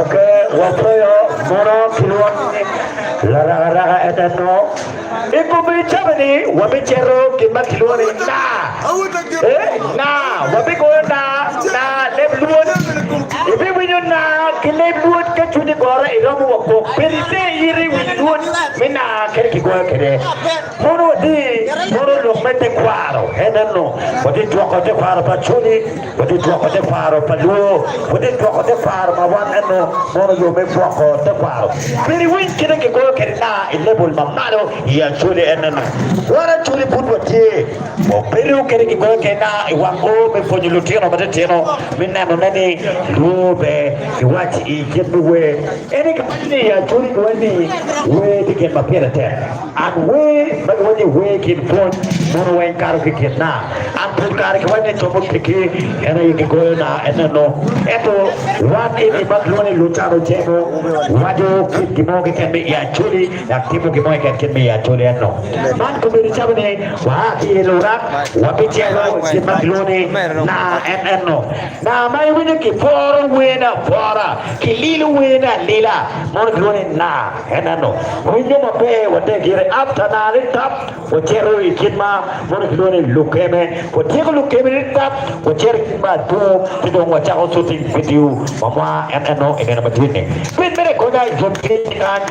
Ok, wapwoyo mono kilwongo ni larakaraka eneno. I kom cawa-ni wabicito gin ma kilwongo ni naa. Eh, naa, wabigoyo naa, naa leb lwod. Ibiwinyo naa ki leb lwod ka cwinyi gore iromo wa kok. Bed ite iti winy lwod me naa kadi kigoyo kwede. Mono wadi mono lok me tekwaro eneno. Wadi dwoko tekwaro pa Acholi, wadi dwoko tekwaro pa Luo, wadi dwoko tekwaro ma wan eno mono yo me gwoko tekwaro. Bed iwiny kite kigoyo kwede naa i level ma malo i Acholi eneno. Wan Acholi pud watye. Obedo kede kigoyo kena i wang oo me pwonyo lutino matitino me nenone ni lwor ber iwac i kit me wer. Ene kiwaco ni i Acholi giwaco ni wer tye gin ma pire tek. An wer ma giwaco ni wer kin pwony mono weng kato ki kin na. An pol kare kiwaco ni jo mutegi en aye gigoyo na eneno. Ento wan eni ma kilwongo ni Lucano Jemo waco kit gin mo keken me i Acholi dok timo gin mo keken kit me i Acholi eno. Man kobedo calo ni waa ki i lurak wabicito kit ma kilwongo ni naa en eno. Naa ma iwinyo kipworo wene apwora, kililo wene alila, mono kilwongo ni naa en eno. Winyo maber water gire after naa ni tap wacito i kit ma mono kilwongo ni lukeme. Watyeko lukeme ni tap wacito i kit ma adungu ci dong wacako shooting video ma mwa en eno i nino madit ni. Bed mere konya i yomcwiny kany.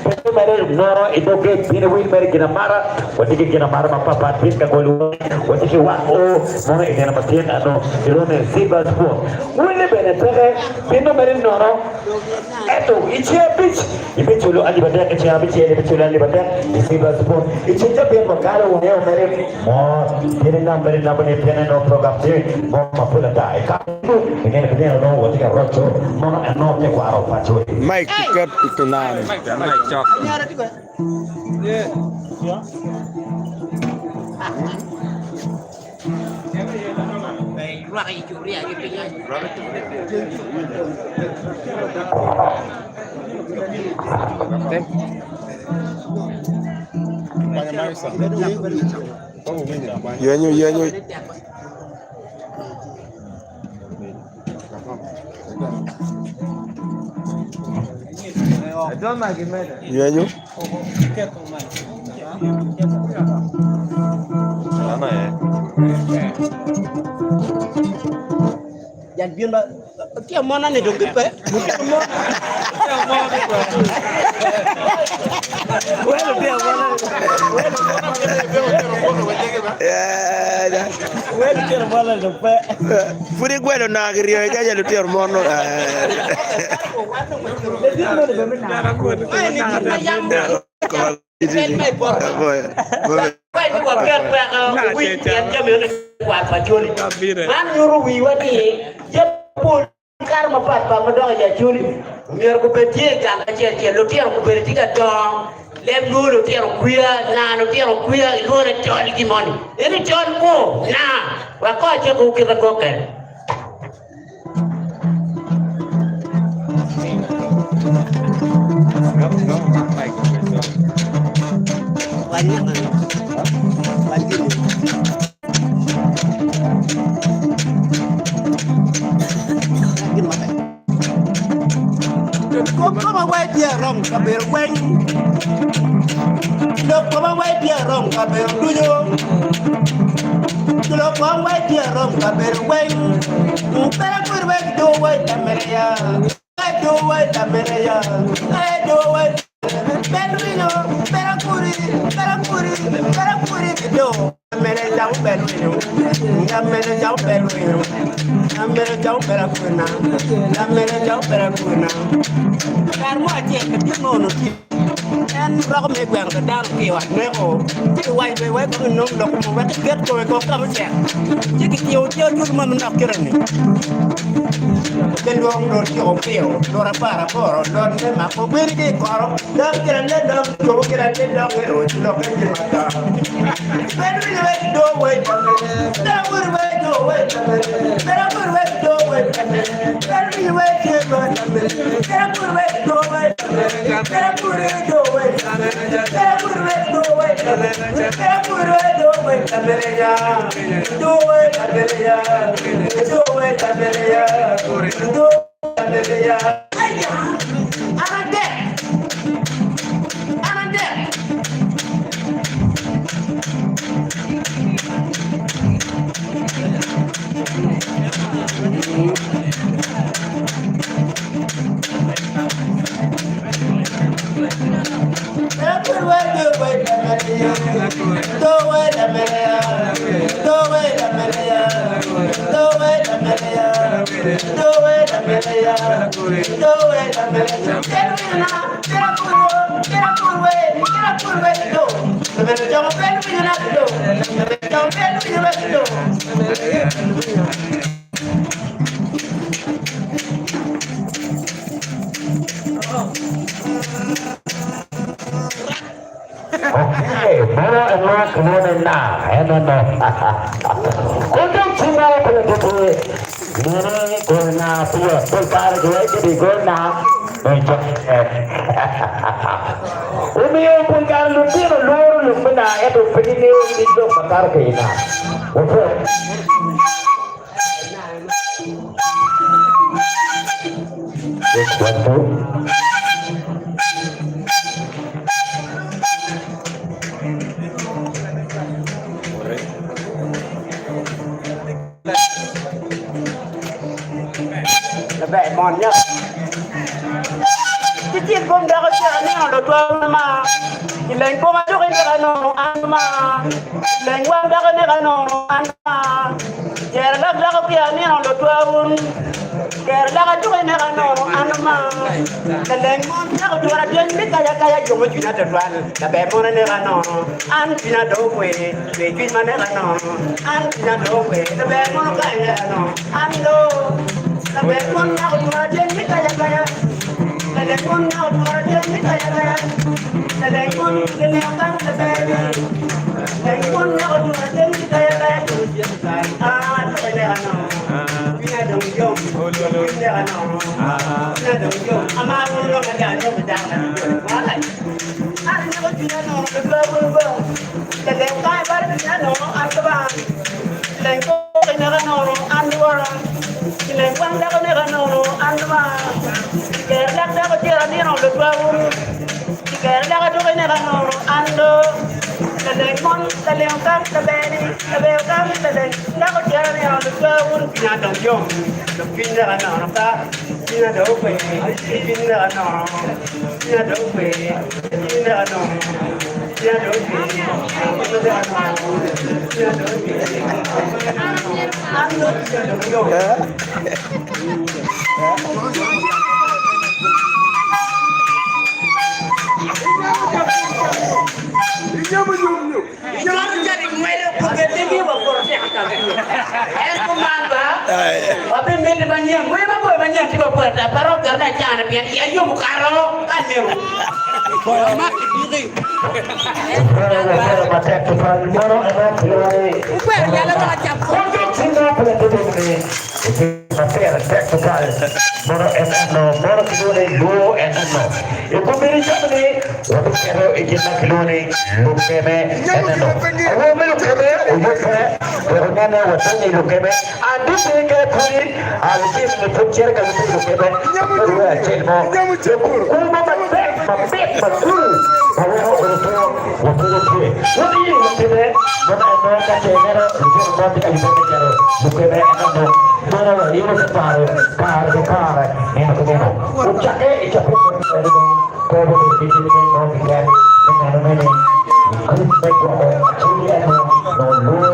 Pe mere nono i dog gec pien iwil mere gin amata. Watye ki gin amata mapatpat pien ka gol watye ki wang oo mono i nino matin ano kilwongo ni silver spoon. Wille bene peke pien nongo mere nono ento i ceng abic ibiculo alip adek, i ceng abicel ibiculo alip adek i silver spoon. I ceng cabit wakalo wangeyo mere mot pien inam mere inamo ni pien eno program tye mo mapol ata i kare I nino ki nino nongo watye ka roco mono eno tekwaro pa Acholi. Mic ket i tulan. Yenyo yenyo. Yenyo. Pud igwelo naa kiryeyo caca lutino mono. Man nyuto wiwa ni Kare mapatpat ma dok i Acholi myero gubed tye i gang acel acel. Lutino gubedo tye ka dongo, leb lwongo lutino kwiya, naa lutino kwiya, ilwongo ni tol gi moni. Eni tol kwo, naa, wek kong acek wu kite kok kene. tye arom kabedo weng. Lok koma wai tye arom kabedo ducu. Lok koma wai tye arom kabedo weng. Bene kodi wai do wai tamere ya. Do wai tamere ya. Do wai bel winyo bel kuri bel kuri bel kuri do. Mere jaw bel winyo. Mere jaw bel winyo. Mere jaw bel kuna. Mere jaw bel kuna. Kar mo acel ka tye nono tye en roko me gweng ka dano ki ot neko ci iwaco be wek kong inong lok mo wek iket kome kong ka mucek ci kitiyo tiyo dul mo manok kite ni ke lwong dong tyeko piyo lur 18 lon me mako bedi ki i koro dok kite ne dok cobo kite ne dok e roc lokke ki mata bedo ni wek do wek bedo ni wek do wek bedo ni wek do wek bedo ni wek tye bedo ni wek do wek bedo ni wek do wek bedo ni wek do wek bedo ni wek do wek do wek do wek do Okay, mano ema kilwongo ni na, en eno. Kun dong cimo pile kiti, mene goyo na pire, pol kare giwaco ni go na me cokke. Omiyo pol kare lutino lworo lok me na ento pe gingeyo ni lok makato ki i na. Wapwony. One, two. Laber mon nya. Ci cit kom dako ceka nino lutwa ma Ileng kom ajuki neka nono an ma Ileng wang dako neka nono an ma Jero lak dako ki anino lutwa un Ker lak ajuki neka nono an ma Laleng mon dako twara dyany mi kaya kaya yomo cwinya tutwal Laber mon neka nono an cwinya do kwe Cwer cwiny ma neka nono an cwinya do kwe Laber mon kany neka nono an do Laber mon dako twara dyany mi kaya kaya Laleng mon dako twara dyany mi kaya kaya Laleng mon laleng kany laber Laleng mon dako twara dyany mi kaya kaya Ah, ajuki neka nono cwinya dong yom Cwiny neka nono cwinya dong yom Amaro lok ma dano ki dako na An nyako cwinya nono lutwa bulu Laleng kany bal cwinya nono an kabang Leng kok ineka nono an lworo Leng wang dako neka nono an kabang Ker lak dako ciro nino lutwa bulu Ker lak aduki neka nono an do Laleng mon laleng kany labeni labeo kany laleng dako ciro nino lutwa bulu Cwinya dong yom dong cwiny neka nono ka Cwinya dong okwe cwiny neka nono Wapwoyo matek tutwal mono ema kilwongo ni. ma pire tek tutwal mono en eno mono kilwongo ni luo en eno. I kombeddi cawa-ni wabicito i gin ma kilwongo ni lukeme en eno. Awobi me lukeme oyubbe wek onene wadonyo i lukeme. Aditi kede pudi algin ni pud cito ka yubbe i lukeme pe rwe acel mo. Lok kwo mo matek mamit makur ma weko obedo two wabedo tye. Wun i lukeme mono eno ka ce ineno lutino mo tye ka yubbe me cito lukeme en eno mono wairo te paro kare ki kare nino ki nino. Ocakke i cabit me pyeraryo dong pe wabedo ki kit meny mo keken me nenone ni gurup me gwoko acholi eno nongo lworo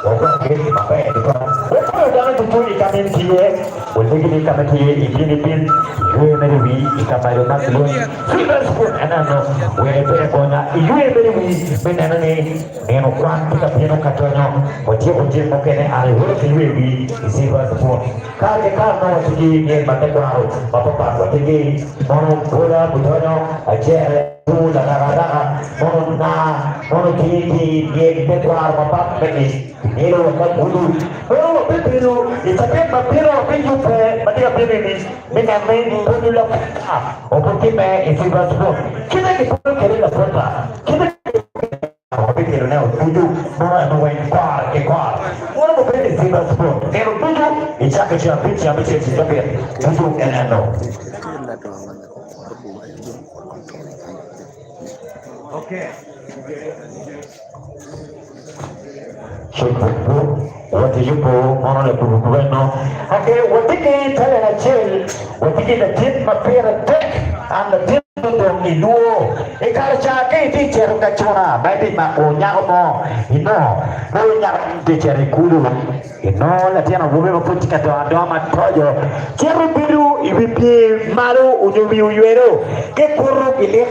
wagwok gin maber tutwal. Wapoyo dano ducu i ka ma in tye iye, walegi ni ka ma itye ibin ibin iywe mere wi i ka maco ma kilwongo ni Silver Spoon eneno wek ibed agonya iywe mere wi me neno ni Nino kwan tye ka bino ka donyo, watyeko jami mukene are wot ki ywe wi i Silver Spoon. Kare ki kare nongo watye ki myel ma tekwaro mapapat. Watye ki mono boda mudonyo, acere, bur, larakaraka, mono naa, mono tye ki myel tekwaro mapat me ic, myelo wa ka gudu. Mono wabibedo i cabit ma bino wabiyubbe ma tye ka bino i me neno ni pwonyo lapwony-ka obitimme i Silver Spoon. Kite kipwonyo kwede lapwony-ka? Kite Wabikelone oducu mono ento weng kore ki kore. Mono gubedo i Silver Spoon nino ducu icako i ceng abic, ceng abicel, ceng cabit ducu en eno. Watye yubo mono lakubu eno. Ok, watye ki talent acel, watye ki latin ma pire tek, an latin odong i lwor. I kare ca ka itye cito ka cuna ma itye mako nyako mo, inongo nongo nyako ni tye cito i kulu, inongo latin awobi ma pud tye ka dongo adonga ma tojo cito bedo i wi pii malo onyo wi oywelo ki kuto gilik.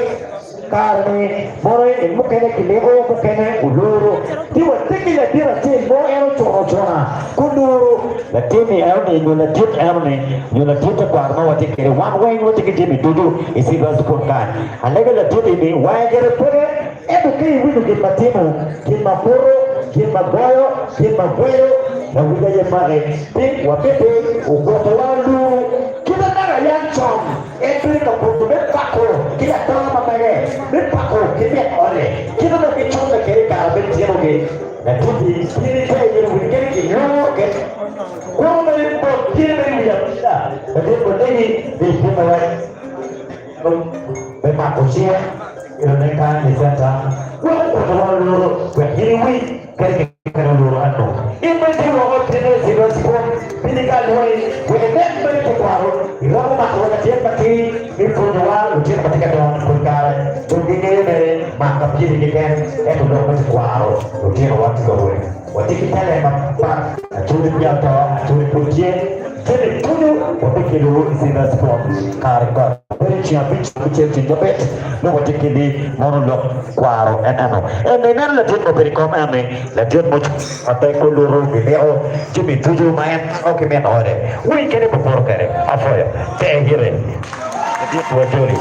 Kare-ni mono en mukene kiliko, mukene oloro. Ci watye ki latin acel mo en ocuno acuna kun loro. Latin-ni eno-ni nyo ladit eno-ni nyo ladit tekwaro ma watye kwede, wan weng watye ki jami ducu i Silver Spoon kany. Alego ladit-ti ni wange gire peke, ento ka iwinyo gin ma timo, gin ma kuto, gin ma goyo, gin ma gweyo, lawic aye maki. Pi wamiti ogwokowa luru kite naka yam con. En bedo ka pwonyo me pako ki latona ma mege, me pako ki mit ode, kite ma gicolle kwede i kare me tyenogi. Latinni in ite myero owiny kadi kilwongo kit kwo mere bot tye mere i wi apila. Latin bonegi ni ipwonyo wek me mako cik myero ne kany i centa wek okwoto wa lworo wek in iwiny kadi kikelo lworo ento in bene itye woko tine Silver Spoon piny ka lwoni wek inen mere tekwaro iromo mako wa latin matir me pwonyo wa lutino ma tye ka dongo ni pol kare dong gingeyo mere mako apyedi keken ento lok me tekwaro lutino wa tye ka rwenyo watye ki talent mapat Acholi peya oto Acholi pud tye Jami ducu wabikelo i Silver Spoon kare ki kare. Bedo i ceng abic abicel ceng cabit nongo watye kedi mono lok kwaro en eno. En ineno latin ma obedo i kom en ni latin mucung matek oluto gimiko jami ducu ma en pako ki min ode. Winy kede bukuro kede apwoyo ter gire ladit wa joli.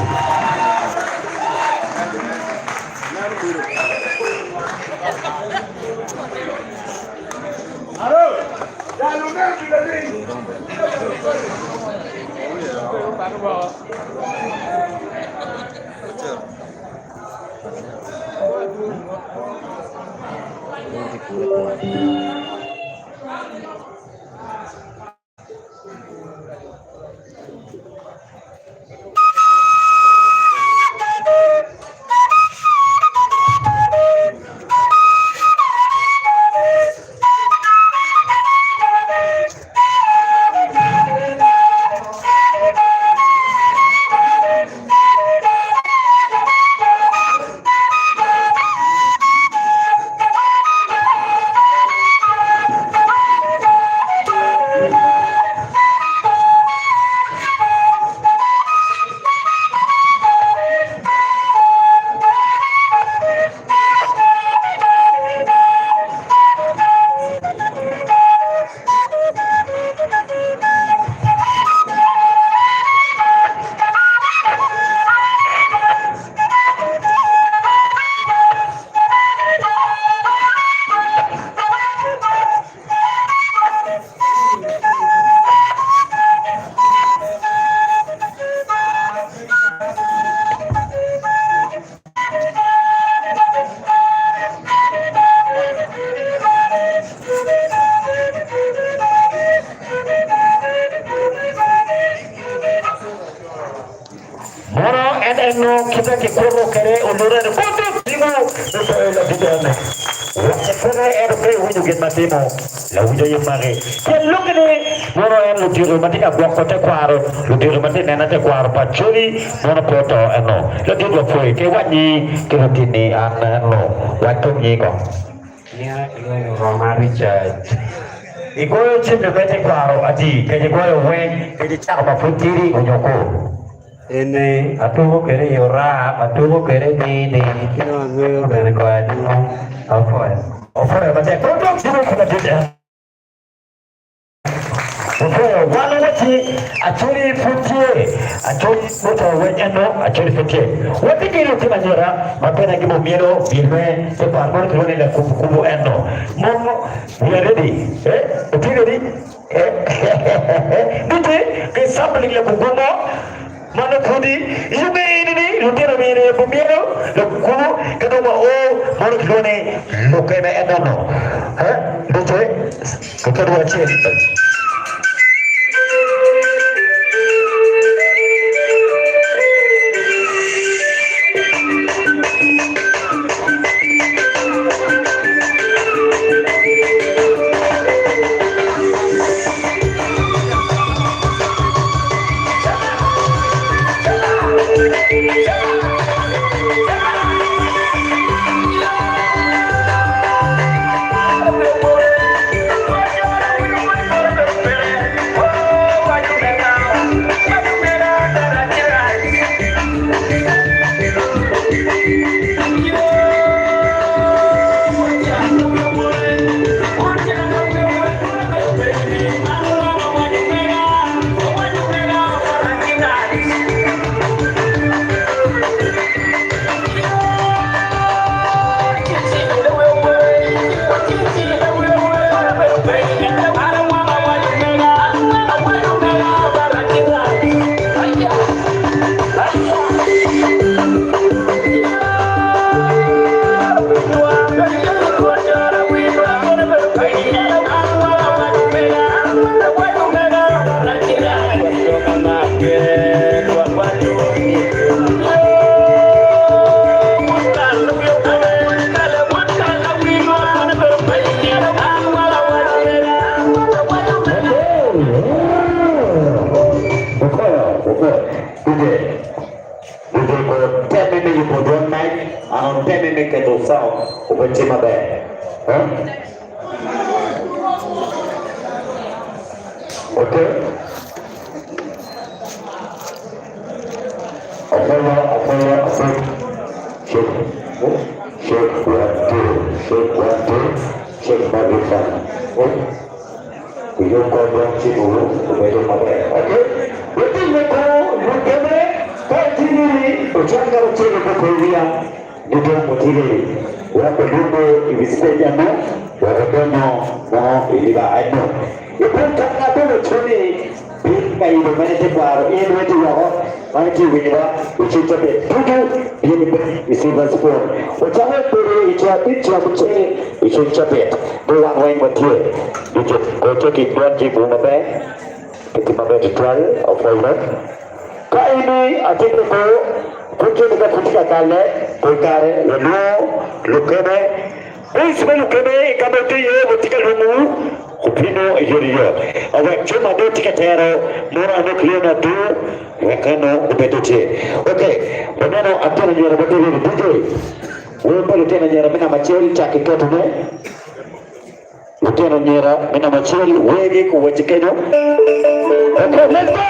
Kubbe ki kuto kwede olute ni kuto tingo me poyo ladit ene. Wacce peke ento pe iwinyo gin ma timo, lawinyo aye maki. Pien lukki ni mono en ludito ma tye ka gwoko tekwaro, ludito ma tye neno tekwaro pa Acholi mono pe oto eno. Ladit wa pwoyi ke iwac nyi ki lutinni an eno wac kom nyi kong. Nyinga kilwongo ni Roma Richard. Igoyo jami me tekwaro adi? Kece igoyo weng? Kece icako ma pud tidi onyo ko? Eni atuko kwede i orap, atuko kwede ni ni ki dong angeyo bene goyo adungu. Apwoyo. Opwoyo matek. Pud dong cimo ki ladit en. Opwoyo. Wan wawacci Acholi pud tye. Acholi muto weng eno Acholi pud tye. Watye ki lutino anyira ma bene gibimyelo myel me tekwaro mono kilwongo ni lakubukubu eno. Mono we are ready. Eh, wutye ready? Gitye ki sampling lakugumo ma nongo pudi yubbe eni ni lutino myero aye gumyelo lakugumo ka dong wa o mono kilwongo ni lukeme enono. Duce kiketo acel. Temme me yubo dwon mic and temme me keto sound obed tye maber. Okay. Apollo, Apollo, Apollo. Check, check, one, two, check, one, two, check microphone. Uyub kodwa ci obedo maber. Okay? Wutime ko lukeme ka itiniri ocanga ocego ko kowiya ni dong mutire wek olungo i wi stage eno wek odonyo mo i liba eno. Ipun ka ngat ocuni Bin ka yubo mene tekwaro in weti woko ma itye winyowa i cwiny cabit ducu bin ibed i Silver Spoon. Wacako bedo i co abic co abucel i cwiny cabit ni wan weng watye ducu. Goce ki dwon jibu maber pi tim maber tutwal opwoyo. Ka ini atye ko pud tye ka pud tye ka kalle pol kare walwongo lukeme. Bus me lukeme i ka ma wutye iye watye ka lwongowu obino oyotoyot wek jo ma dong tye ka tero mono anok leno adur wek eno obedo tye. Ok, waneno atino anyira ma tye ready. DJ, wer pa lutino anyira me namba acel cak ki ketone. Lutino anyira me namba acel wergi kuwacci kenyo. Ok, let's go!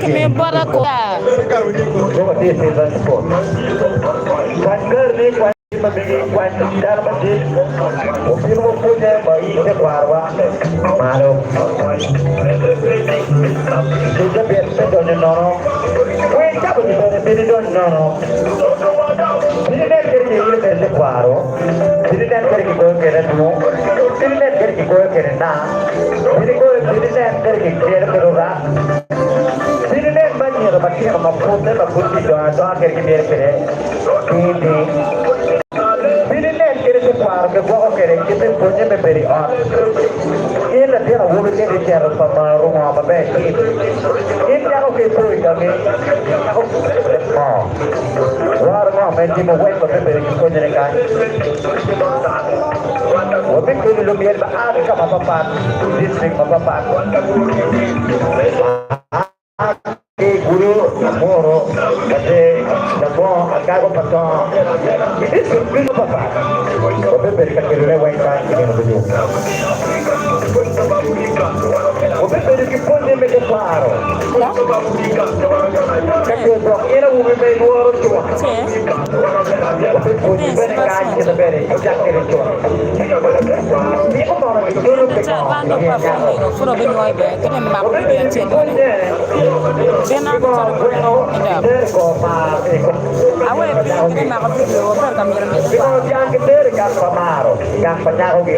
Kimiyo bota kwo. Bino nen kadi kigoyo kwede adungu, bino nen kadi kigoyo kwede naa, bino nen kadi kityelo kwede orak, bino nen ma anyira matino ma pute ma pud gidongo adonga kadi gimyelo kwede tir-tir, bino nen kadi tekwaro gigwoko kwede kit me pwonye me bedo i ot. In latin awobi ka icito pa maru ngo maber itim? In nyako ka ipo i gangi, nyako ngo? Woro ngo ma itimo wek wabibedo ki pwonyone kany? Wabikelo lumyel ma a ki ka mapapat, distrik mapapat, ma a ki i Gulu, Lamuru, Kate, Labongo, Agago pa Tongo, i distrik ducu mapapat. Wabibedo ka kelone weng kany i nino ducu. Wabibedo ki pwonye me tekwaro. Ka ce gwok in awobi ma ilworo cut, wabipwonyi bene kany kit ma ber icak kwede cut. Mito mono giculo pi ngo i nge nyako? Wabibedo ki pwonye ki ngo gweno kitero i kor mar i kom pa nyakogi. Pingo dyang kitero i gang pa maro, gang pa nyakogi?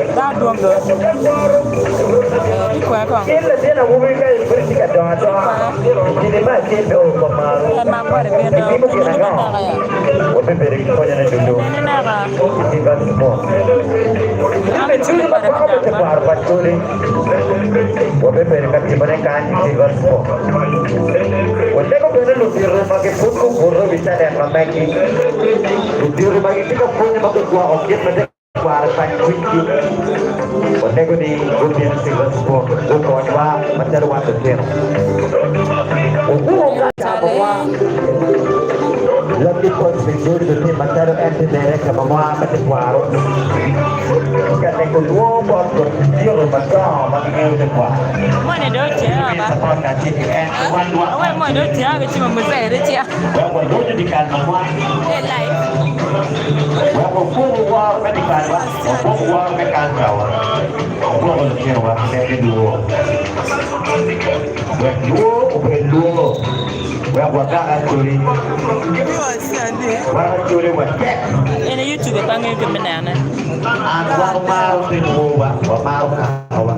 In latin awobi ka ipud itye ka dongo adonga, i kine me acel me o pa maru, itimo gin ango? Wabibedo ki pwonyone ducu i Silver Spoon. Jami ducu ma kwako me tekwaro pa Acholi, wabibedo ka timone kany i Silver Spoon. Watego bene ludito ma gipud gubuto i wi caden ma megi, ludito ma gitye ka pwonyo ma gugwoko kit me Kwaro pac cwinygi wanego ni gubin i Silver Spoon gukonywa macalo wan lutino. Wukur ka camowa Lucky Cosby Jojo ni macalo en tye director ma mwa me tekwaro ka neko lwongo bot lutino madongo ma gingeyo tekwaro. Gimiyo support kacel ki en wan lwak wek wadonyo dyekal ma mwa. Wek wagwok woro me dyekalwa, wagwok woro me kalcawa, wagwoko lutinowa ki leb me lwor. Wek lwor obed lwor, wek wagak Acholi, wan Acholi watek. An wan wamaro piny wowa, wamaro kakawa.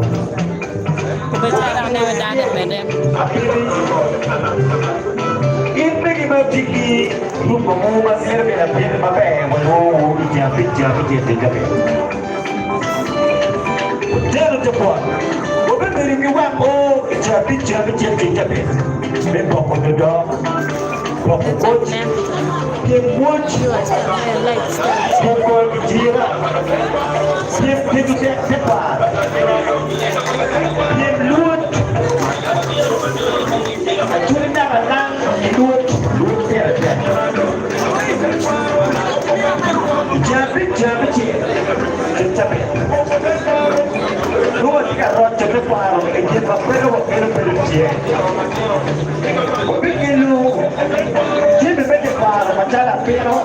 In megi ma itye ki gurup mo ma myero bedo apit maber walwongowu i ceng abic ceng abicel ki cabit. Wuteno te pwot. Wabibedo ki wang o i ceng abic ceng abicel ki cabit me boko dodo, boko koc, pyem mwoc, pyem goyo kijira, pyem tito tek tekwaro, pyem lwod. Acholi naka nang i lwod lwod pire tek. I ceng abic ceng abicel ki cabit, nongo watye ka roco tekwaro i gin ma kwelo wakelo bedo tye. Wabikelo jami me tekwaro macalo apino,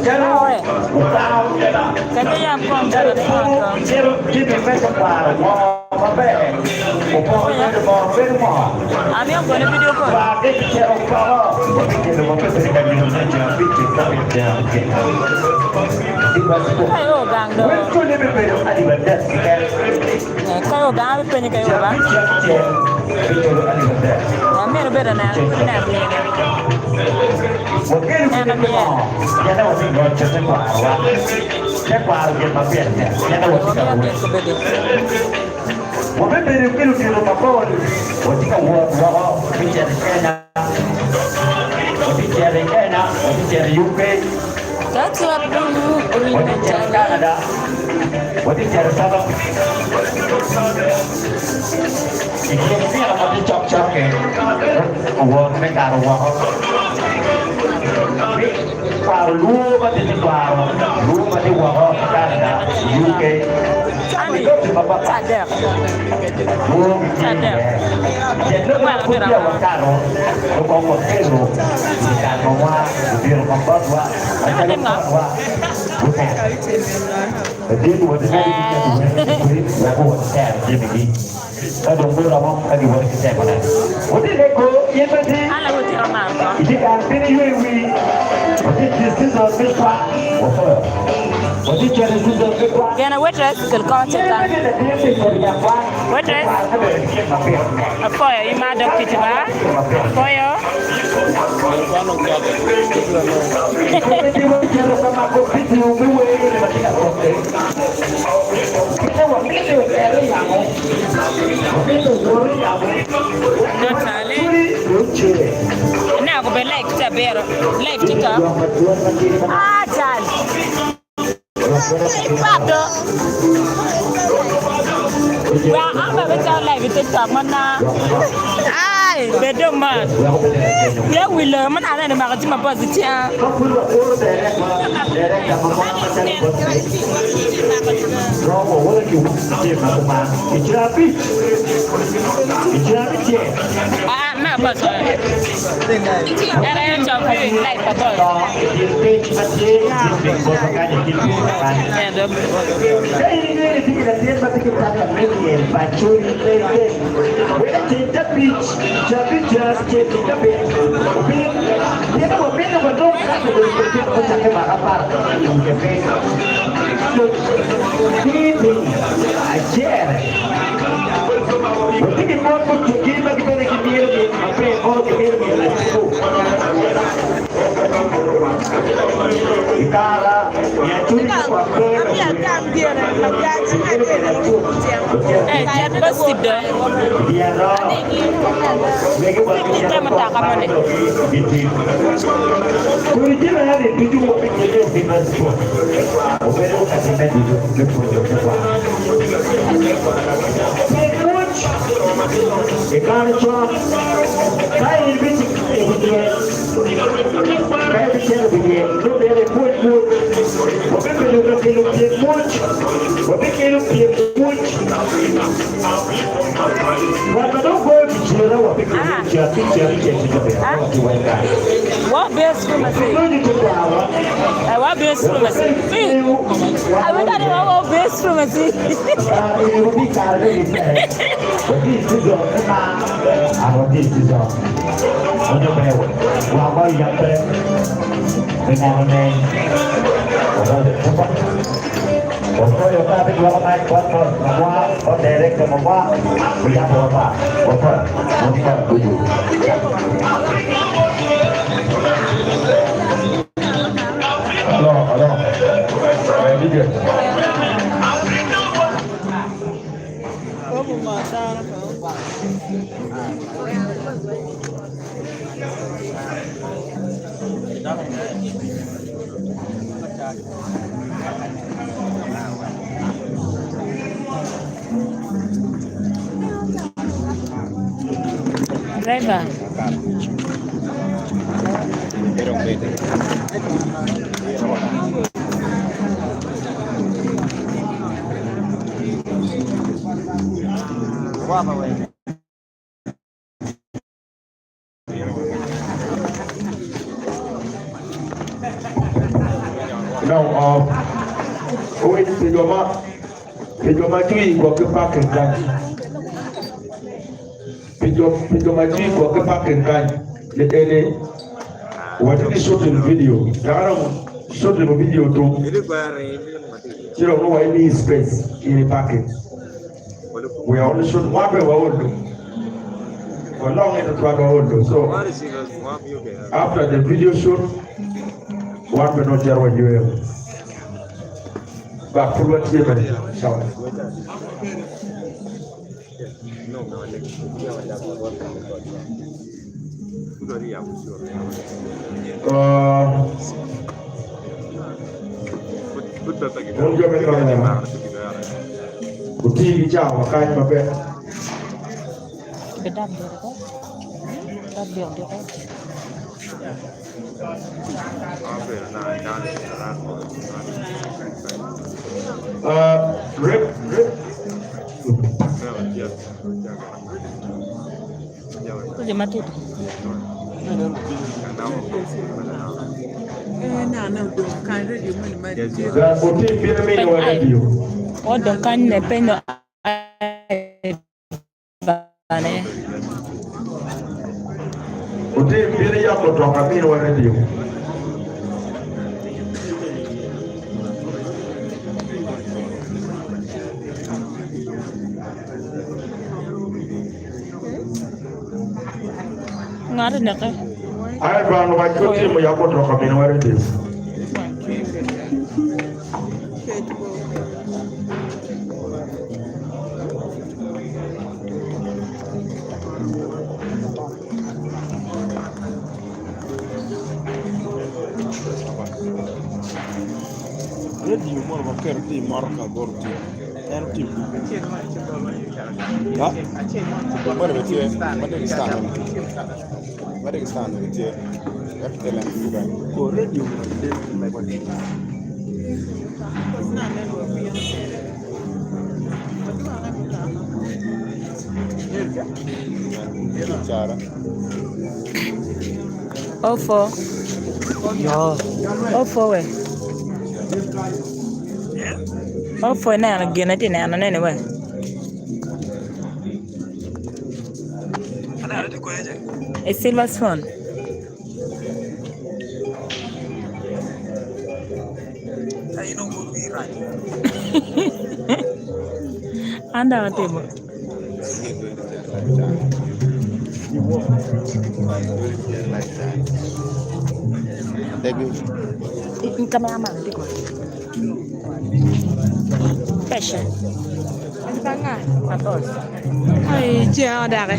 calo okao, calo kwo, calo jami me tekwaro mo maber. Ka i gang do. Ka i gang abipenyi ka i ba. Amito bedo aneno neno mine. Neno myel. Wabibedo ki ludito mapol. Watye ka wot woko me cito i Kenya, watye cito i Kenya, watye cito i UK, watye cito i Canada, watye cito i South Africa. I kin nino ma tye cokcok-ki, wot me kato woko. Kwaro lwor ma tye tekwaro, lwor ma tye woko i Canada, i UK, i lobe mapatpat. Lwor gitye iye. Pien lobe ma pud peya wakato, nongo kong wakelo i kare-wa, ludito ma botwa, macalo botwa, gunen. Ladit wot imedde ki keto wer i kwer wek guwot ki tero jamigi. Ka dong guromo ka giwoto ki temone. Wutye lego in ma tye i dye kare piny iywe i wii. Watye i season me cwak wapoyo. Watye cito i season me cwak. Gene waitress kel kongo cit kany. Waitress apoyo in ma adok ticci ba apoyo. Ineno gubedo live tye abiro live tiktok ah jal Ipap do wek an bene abicako live i tiktok ma na ai bed dong mot wiya owil loyo ma naka aneno imako jami mapol i cinga. Aa ma boss en aye ocako live pa boss. Cet bacip do. Te mutoka moni. Driver. Now, owiny pi jo ma pi jo ma tye i gwok ki parking kany. Pi jo pi jo ma tye i gwokke parking kany ni eni watye ki shooting video dok dong shooting video otum ci dong nongo wa imiyi space in i parking we are only shooting wan bene waol dong walonge tutwal waol dong so after the video shoot wan bene nongo cito wayweyo but pud watye bene cawa. Wun jo me kamera, wuti ki cawa kany maber. Otim bino miniwa redio. Otim bino yam mutoka miniwa redio. Ivan wac ki otimo yam mutoka miniwa redio. Redio mono waketo tye i motoka bot otim en otim redio Ofo. Ofo we. Ofo ineno gin atye neno ne ni we. I silver spoon. An dong atimo. Cameraman tye kwede. Pesha. Apos. Ai ceng odaki.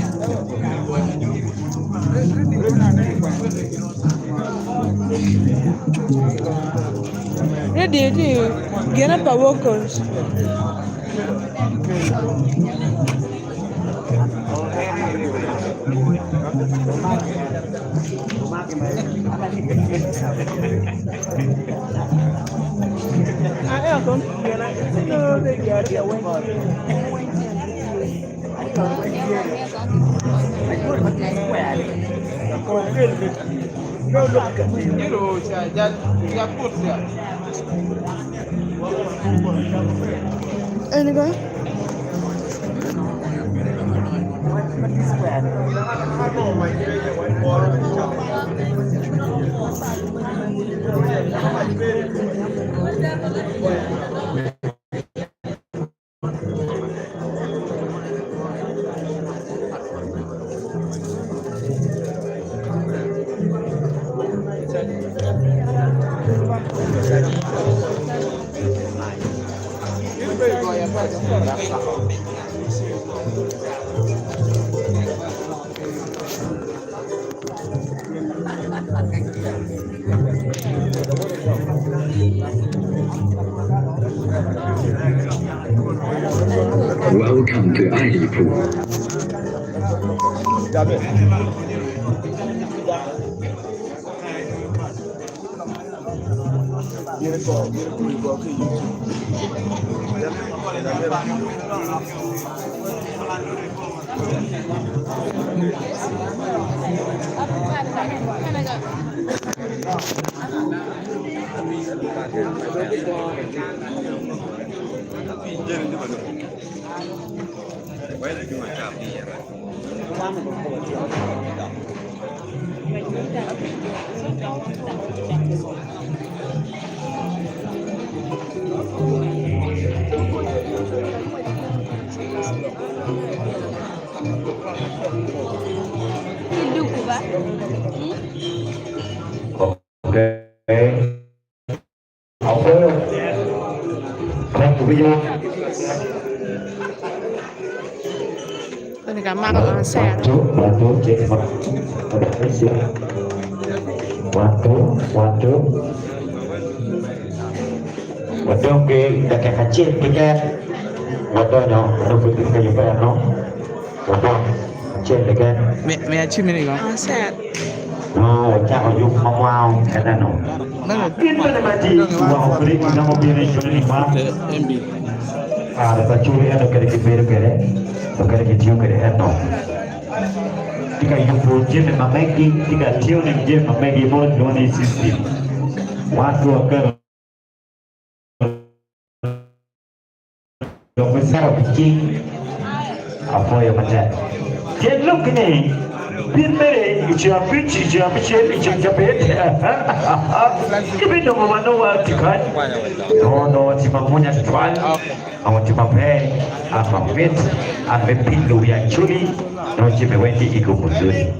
Radio tye gine pa vocals. Welcome to Alipu. Okay. Apoyo. Thank you. Koni ka mako concert. One, two, one, two, check. One, two, one, two. Wadong ki dakika acel keken wadonyo nongo pud ki yubbe eno wadong acel keken. Concert. Nongo wacako yub ma mwango en eno. Gin bene ma tye i woko kwede ki nongo bino i cwiny man kare pa cwiny ento kede gibedo kwede mukene gitiyo kwede ento tye ka yubo jami ma megi tye ka tiyo ni jami ma megi mo kilwongo ni system wan pe waketo Dok wecito ki cing apwoyo matek. Tyen lok ni, Bin mere i ceng abic, i ceng abicel, i ceng cabit, gibinongo wa nongo watye kany. Nongo onongo tye mamwonya tutwal, onongo tye maber, an mamit, an me pilo wi Acholi, nongo jami weng tye i kom muzuri.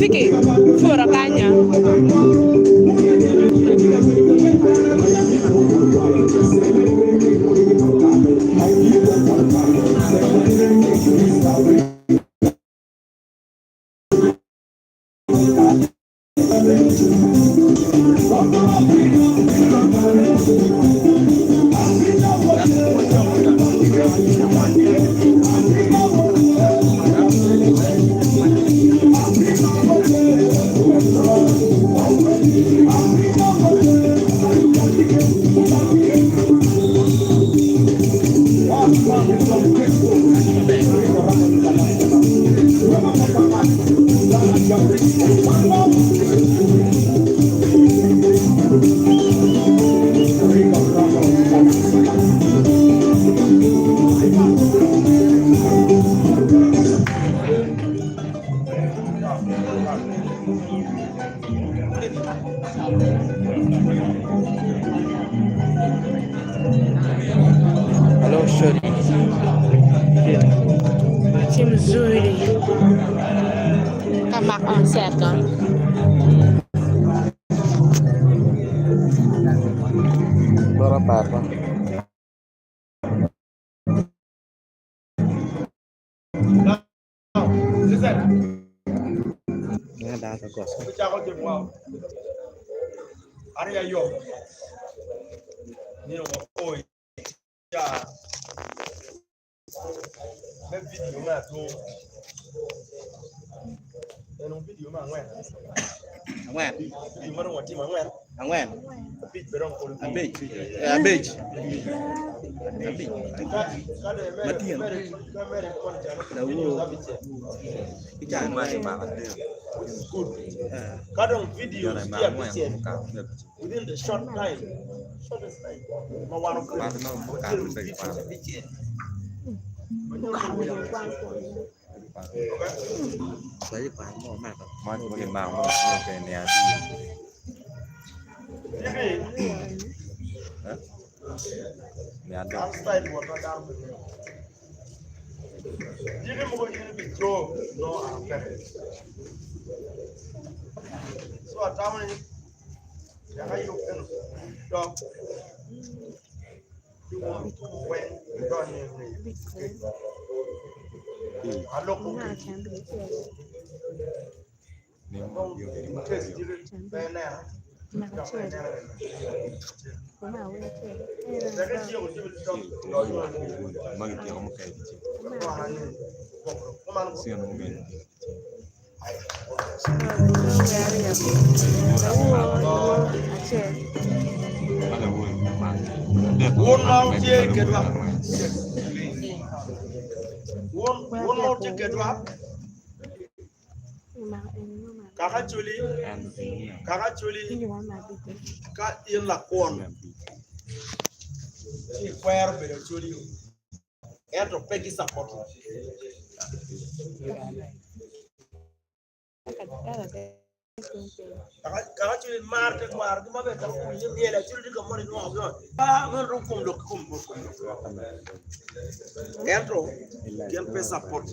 Fiki puro kanya. Tye muzuri ka mako concert kono. Angwen. Abic. Eh, abic. Abic. Matino. Lawor. Ki can Eh. Ka dong videos tye abicel within the short time, shortest time ma wan oketo watye ki videos abicel. Jiki mogo in ibico nongo an peke. So atamo ni wek ayub eno dok ci wun weng wudonyo i ngeye kenyo. Aloko kenyo. Dong in case jiki pe inena dok pe inena bene. Wek iciko ci dok donyo i ngeye. Wun ma wutye kedwa, wun ma wutye kedwa, kaka culi, kaka culi ka in lakwon ci ikwero bedo acoli. Ento pe gicapoto. Kaka cwiny mar tekwarogi maber dok owinyo myel acel tye ka moni nongo gi pa meno dong kom lok ki kom lok ento gin pe capot.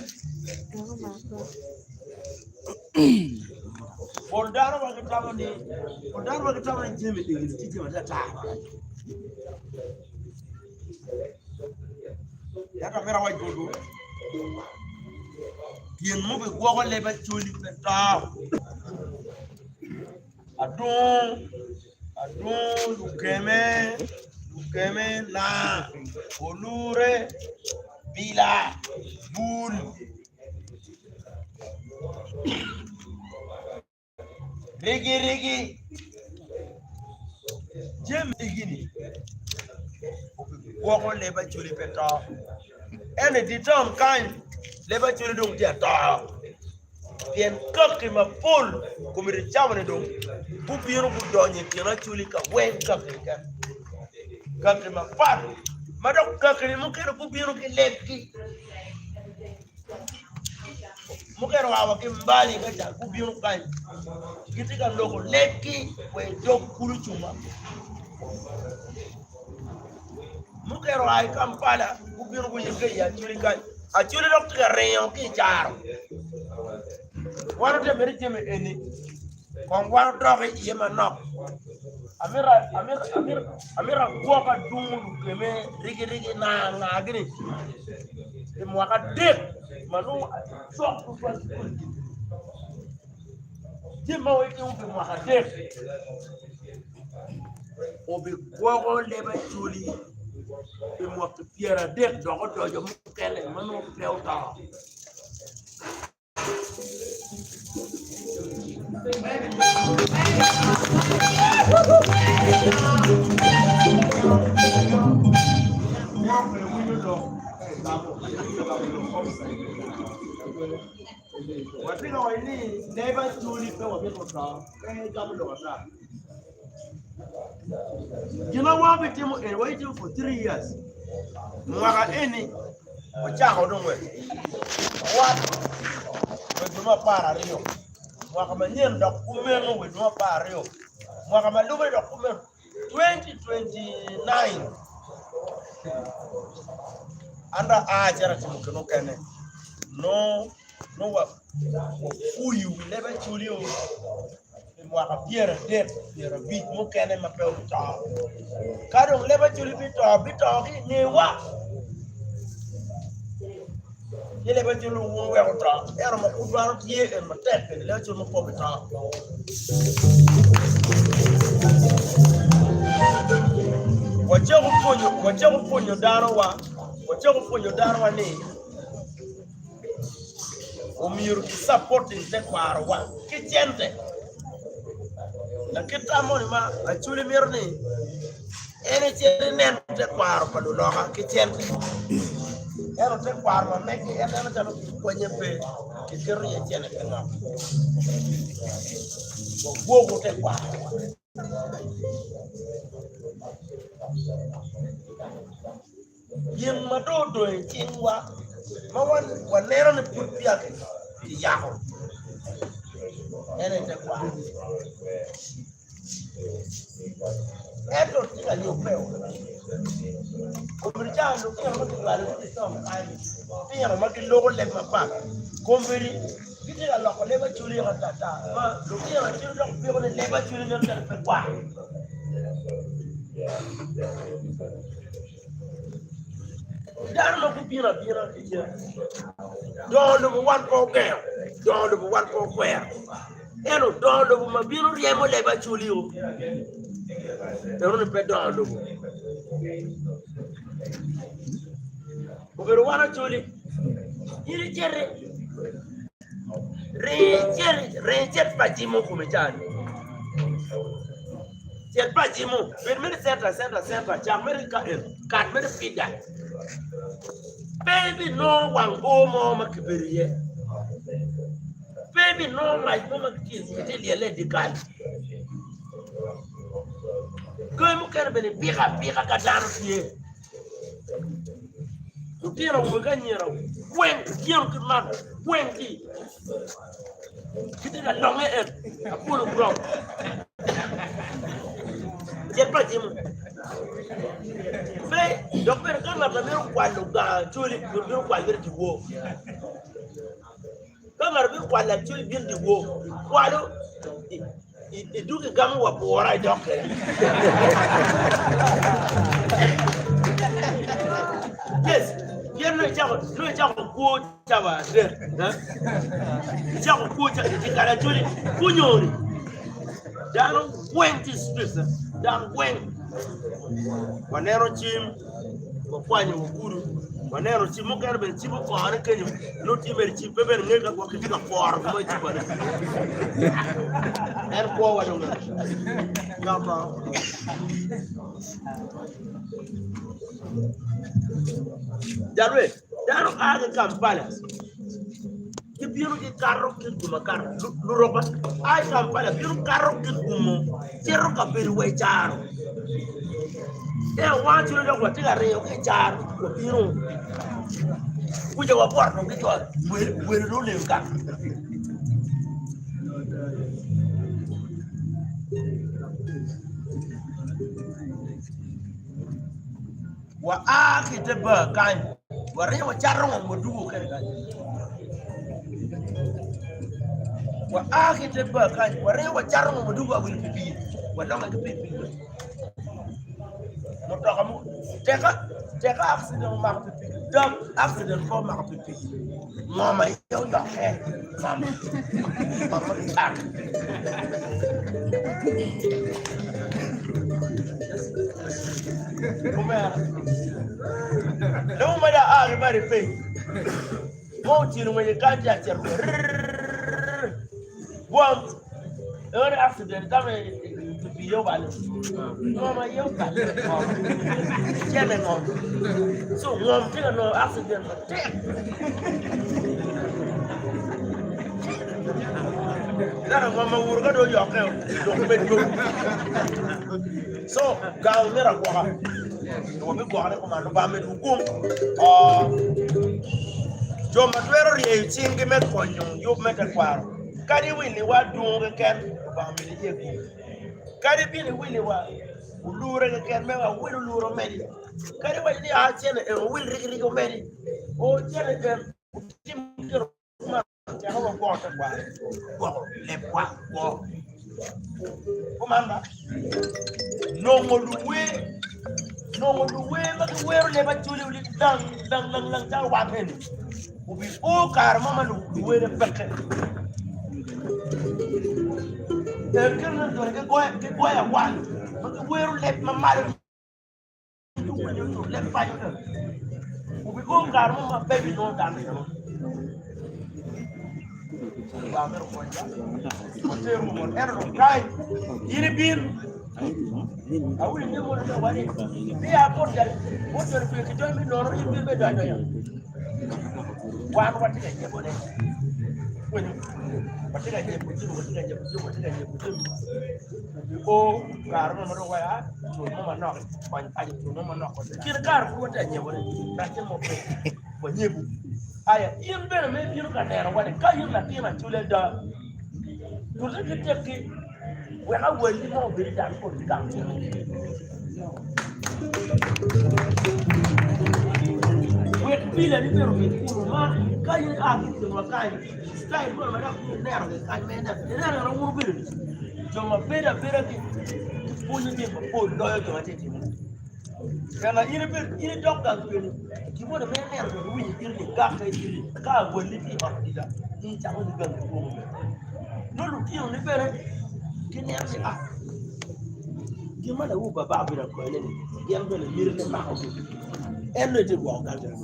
Pol dano ma gitamo ni pol dano ma gitamo ni jami eni tye jami atata. Ento amito awac botwu, gin mubigwoko leb Acholi pe to. Adungu, adungu, lukeme, lukeme, naa, olure, bila, bul. Rigirigi jami egini obigwoko leb Acholi pe to. Ento i dye taun kany leb Acholi dong tye ato pien kaki mapol komiti cawa-ni dong gubino gudonyo i kin Acholi ka weng kaki keken kaki mapat ma dok kaki-ni mukene gubino ki lebgi. Mukene oa wa ki mbali ka ca gubino kany gitye ka loko lebgi wa i dog kulu cuma mukene oa i Kampala gubino guyubbe i Acholi kany Acholi dok tye ka ringo ki i caro wan watye ka mito jami eni kong wan odok iye manok amito agwok adungu lukeme rigirigi naa gini pi mwaka adek ma nongo acok tutwal ki kodi jami ma watimo pi mwaka adek obigwoko leb acholi pi mwaki pyeradek dok odoco mukene ma nongo pe oto. Watye ka waco ni leb Acholi pe wamito to, pe gamo lok ata. Gin ma wan wabitimo eni wabitimo for 3 years. Mwaka eni wacako dong we wat we dwe me 12 mwaka manyen dok kumeno we dwe me 12 mwaka ma lube dok kumeno 2029 an dong aa acito atimo gin mukene nongo nongo wapuyo wi leb Acholi-o pi mwaka pyeradek pyerabic mukene ma pe oto. Ka dong leb Acholi bito, bito ki i ngewa. Ci leb Acholi wun wek oto, ento ma pud dwaro tye en matek kede leb Acholi ma pe obito. Wacako pwonyo, wacako pwonyo danowa, wacako pwonyo danowa ni Omyero ki supporting tekwarowa ki cente. Lakit tam moni ma Acholi mito ni en icit inen tekwaro pa luloka ki cente. Ento tekwaro ma megi en neno calo konye pe, kiketo iye cente pe nok. Wagwoku tekwarowa. Gin ma dong odong i cingwa ma waneno ni pud peya kiyako en aye tekwaro. Ento tye ka yubbe obedo calo lutino ma kinywalogi ki i kany, lutino ma giloko leb mapat kombeddi gitye ka loko leb acholi atata ma lutino acel dok piko ni leb acholi nen calo pe kwar. Dano ma gubino abina ki cen dongo lobo wan pe ogengo, dongo lobo wan pe okwero. Ento dongo lobo ma bino ryemo leb acholi-o eno-ni pe dongo lobo. Obedo wan acholi, in iciti ring icit pa jimo kome cani. Cet pa jimo, bed mere centa centa centa, cak mere ka en, kat mere pida. Pe ibinongo wang bor mo ma kibedo iye. Pe ibinongo mac mo ma kitye lyelle i dyekal. Gangi mukene bene ipiko apika ka dano tye. Lutino awobe ki anyira weng otyeno kit man weng tye gitye ka longe en apolo gurom cet pa jimo pe dok bene ka ngat ma mito kwalo gar coli nyo mito kwalo mere dyewor Ka ngat bino kwalo acoli bino dyewor, kwalo idwogo igamo wa bura idok kwede. Yes, pien nongo icako nongo icako kwo cawa adek, eh? Icako kwo cawa i kare acoli kunyoni. Dano weng tye i street, eh? Dano weng. Waneno cim wakwanyo gudu waneno cim mukene bene cim okore kenyo nongo tye mere cim pe bene ngeyo ka gwok kitye ka poro gin mo i cibone en kwowa dong yoko jalwe dano a ki Kampala gibino gikato Kitgum akata luroka a i Kampala bino kato Kitgum cito ka bedo wa i caro ento wan calo dok watye ka ringo ki i caro wabino kuca wapoto ki jo welo dong oleyo gang. Wa a ki i te bar kany, waringo wacato ngom wadwogo kene kany. Wa a ki i te bar kany, waringo wacato ngom wadwogo wa wilo pikipiki, walonge ki pikipiki. Mutoka mo, teka, teka accident omako pikipiki, dam accident pe omako pikipiki. Ngom aye oyokke, ngom, ngom matar. Omera, dong omeda aa ki bade piny, ma ocelo ngwece kany ci acito kwede rrrr bwom eno ni accident tame pikipiki obalo ngom aye oballe ngom cene ngom so ngom tye ka nongo accident matek Dano ngom ma owuro ka dong oyokke dok pe dwogo. So gang myero agwoka wabigwokone kuman Lubanga medo gum jo ma twero ryeyo cinggi me konyo yub me tekwaro kadi wiliwa adungo keken Lubanga medo iye gum kadi bin iwiliwa olure keken me awil olure omedi kadi waco ni a cene en owil rigirigi omedi o cene en otim kuman Teko wagwoko tekwaro, gwoko lebwa kwo. Kuman ba, nongo luwer, nongo luwer ma giwero leb acholi oli lang lang lang lang calo wan eni, obi o kare mo ma luwere peke. En kit ma joni gigoyo awal ma giwero leb ma malo. Lubanga mito konywa. Wateru mot. Ento dong kany, in ibin. Awinyo ni mono dong wani, ni a bot jal, bot jal kwe ki jol mi nono, in bin me donyo adonya. Wan watye ka nyebone. Winyo? Watye ka nyebo jami, watye ka nyebo jami, watye ka nyebo jami. O kare mo ma dong wai, ah, cul mo manok, kony paco cul mo manok. Kine kare pud watye ka nyebone, racce mo pe. Wanyebu. Aya, in bene ma ibino ka nenowa ni, ka in latin acoli ada, tute ki tekki wek awalli mo obed i dan kodi gang Wek pilani bene obed kunu ma ka in ia ki i kinwa kany, citayil moni ma dok in ineno ki kany ma ineno, ineno gin ma wun wubedo-ni, jo ma bedo abeda gipwonyo jami mapol loyo jo ma tye ka timone. Ento in ibed, in idok gang kwedi, gin moni ma ineno dong iwinyo iti ni gak ka itye ka awalli tye i ot adida, in icako ni gangi dwogo bene. Nongo lutinoni bene gineno ni ah, gin ma lawu baba obedo ka koyone ni gin bene mitine makogi. En nongo itye gwoko gang kene.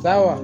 Sawa. Sawa.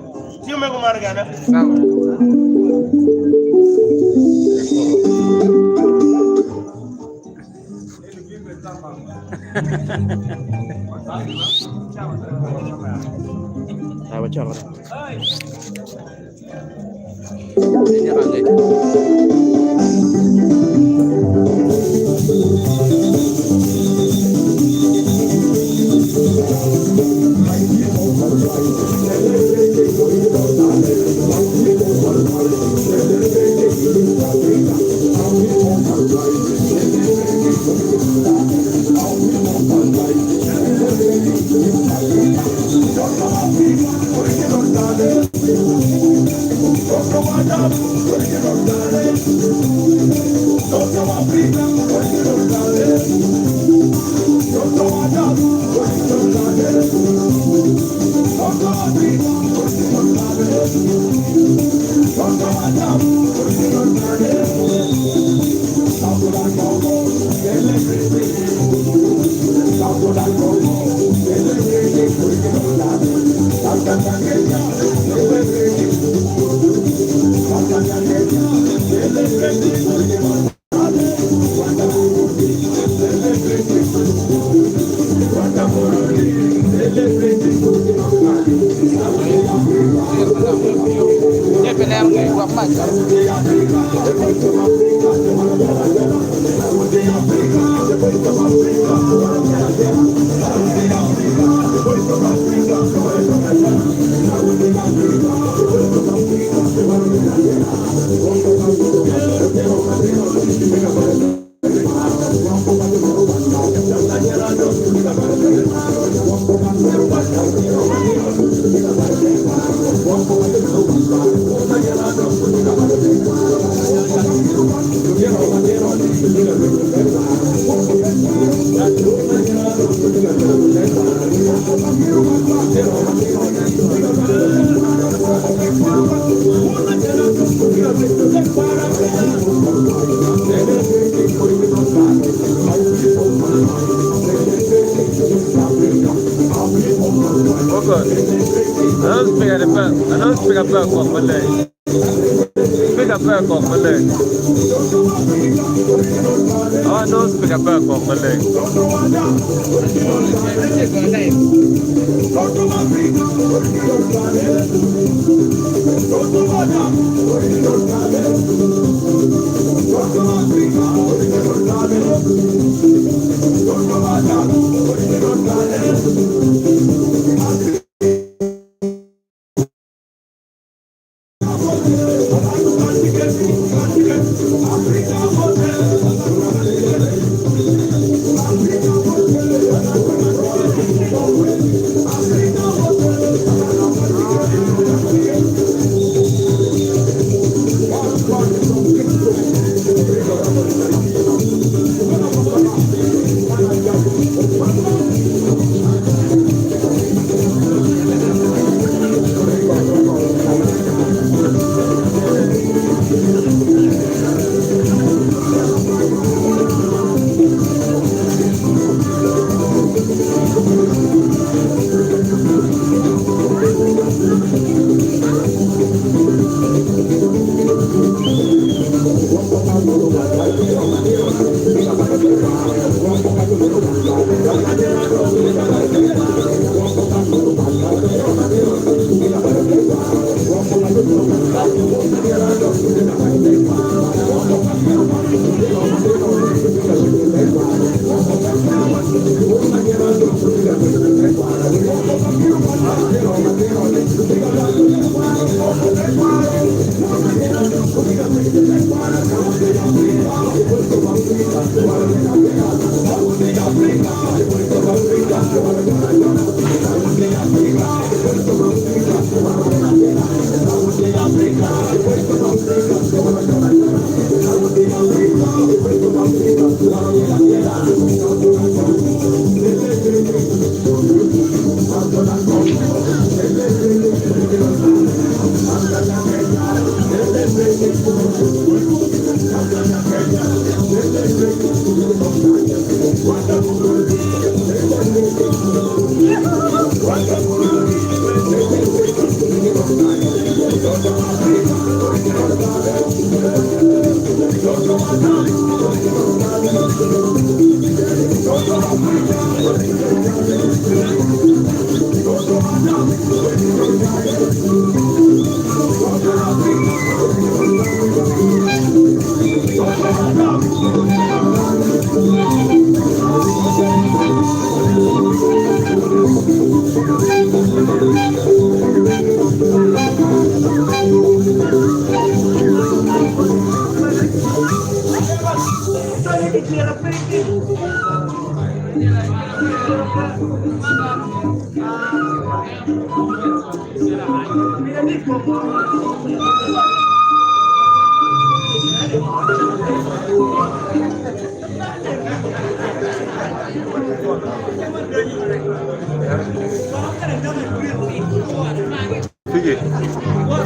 Figi,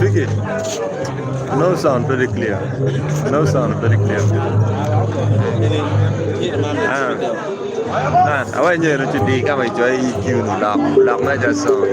Figi. No sound very clear. No sound very clear. Ah. Ah, awa nyero ci di kama icho EQ ni lok, lok na just sound.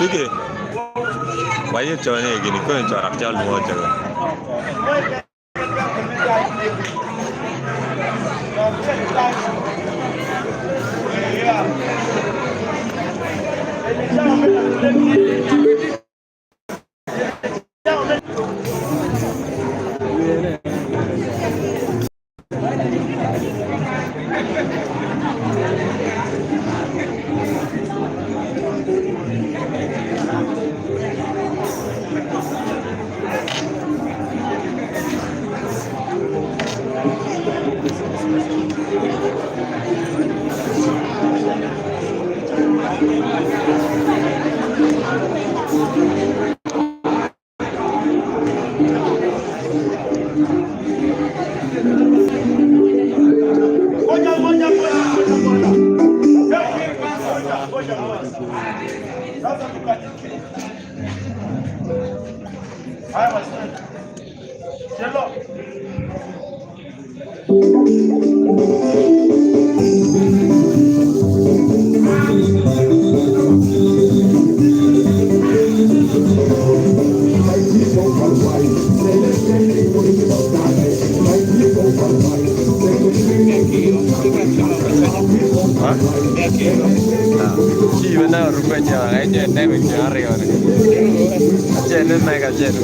Fiki. Waye chone gini ko en chorak chal mo chaga. Ngoja, ngoja, ngoja, ngoja, ngoja. Ngoja, ngoja, ngoja. Sasa tukatike. Haya basi. Chelo. Chi bana rupenya aje ne me chari ore. Aje ne me ga aje ne.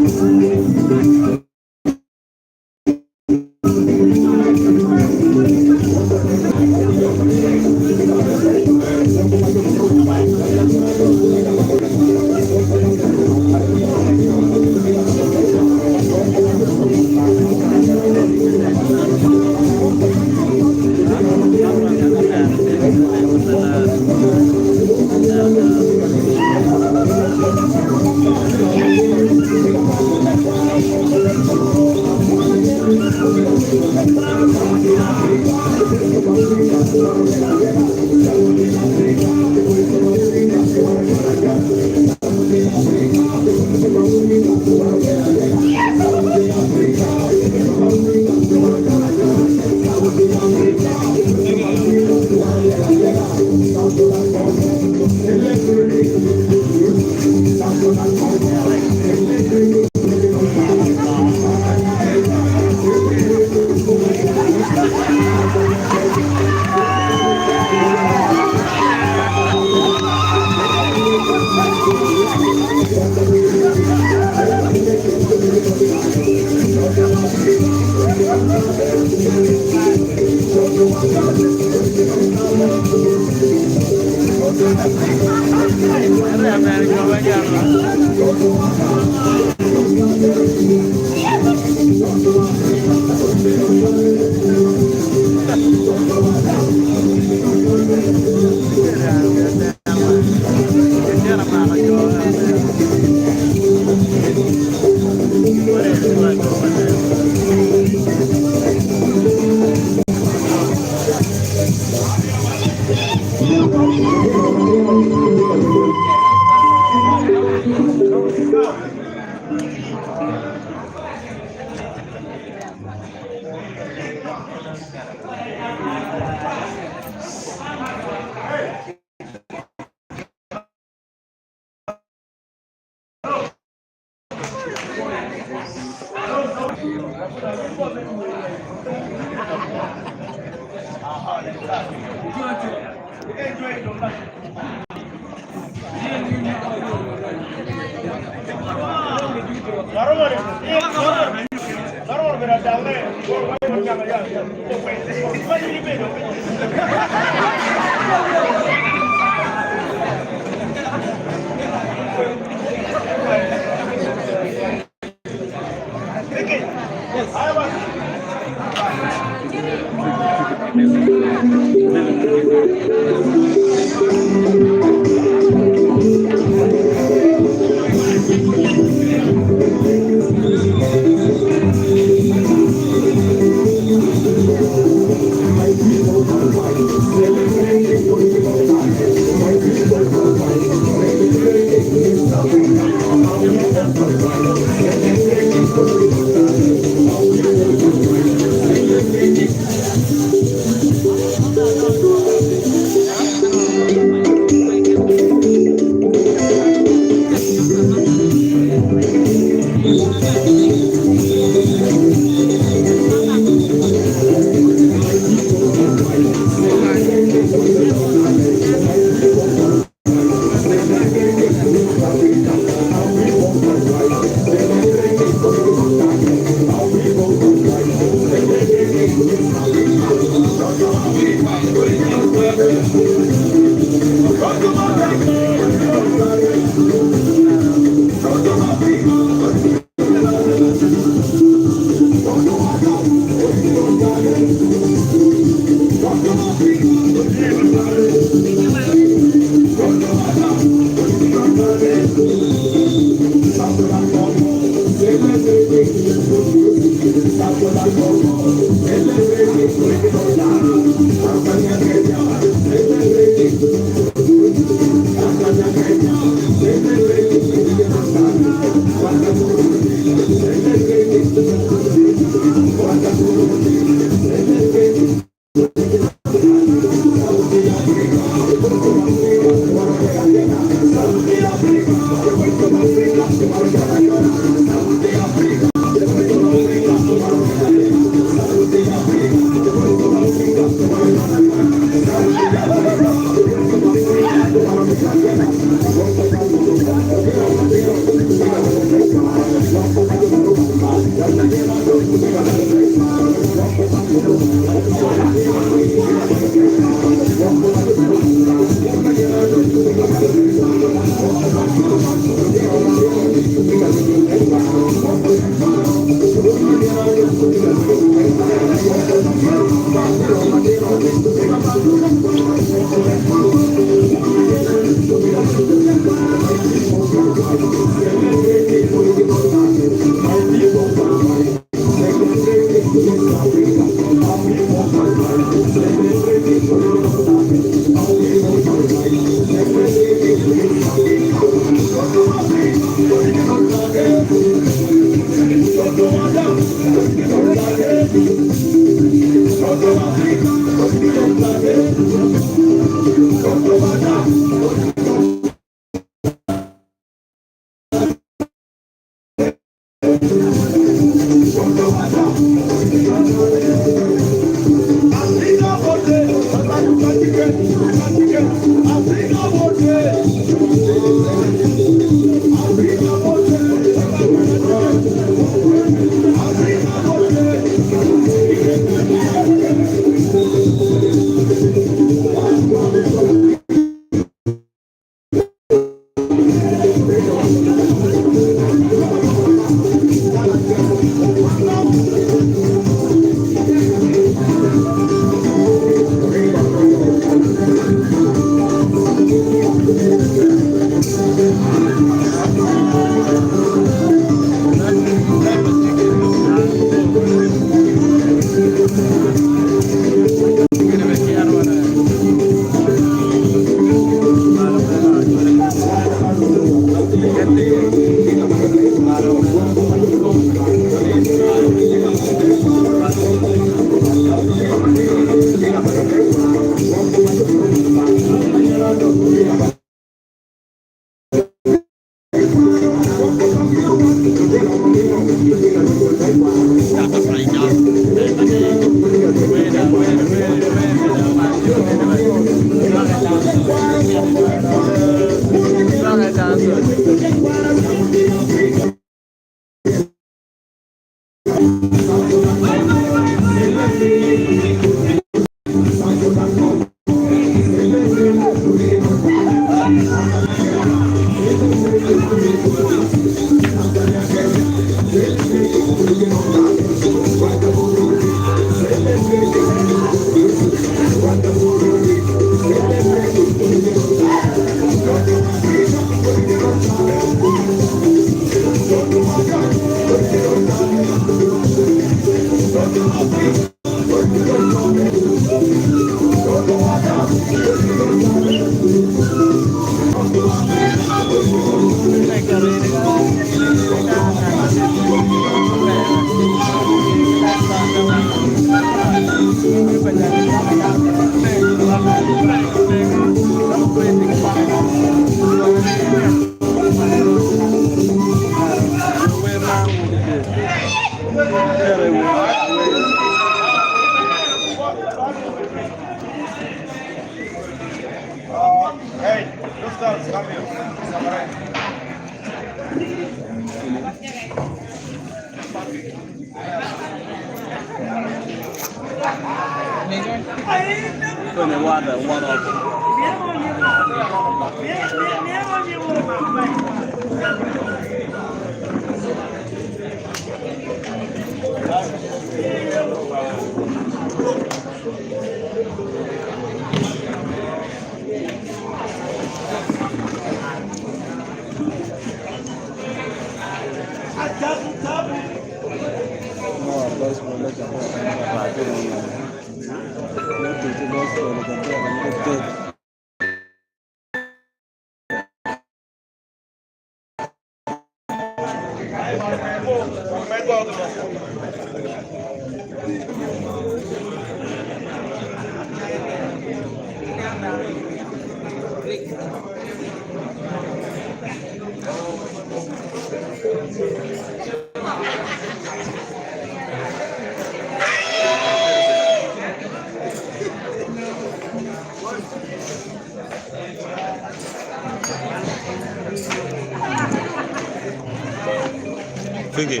Figi,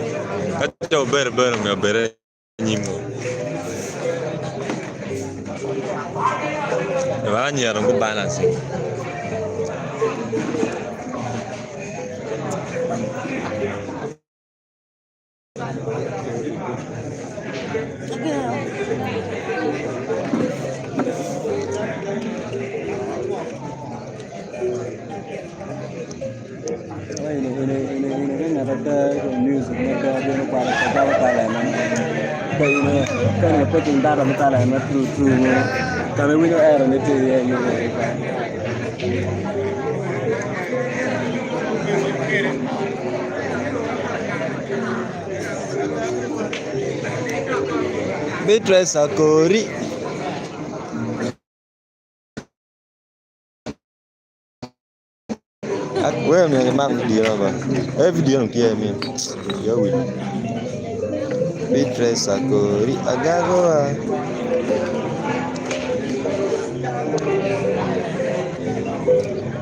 ka ce wubedo abedo myero obed anyimwu. Wek anyira gubalance. Beatrice Akori. Wer myero imak video ba. E video no tye min. Yo wi. Beatrice Akori agagowa.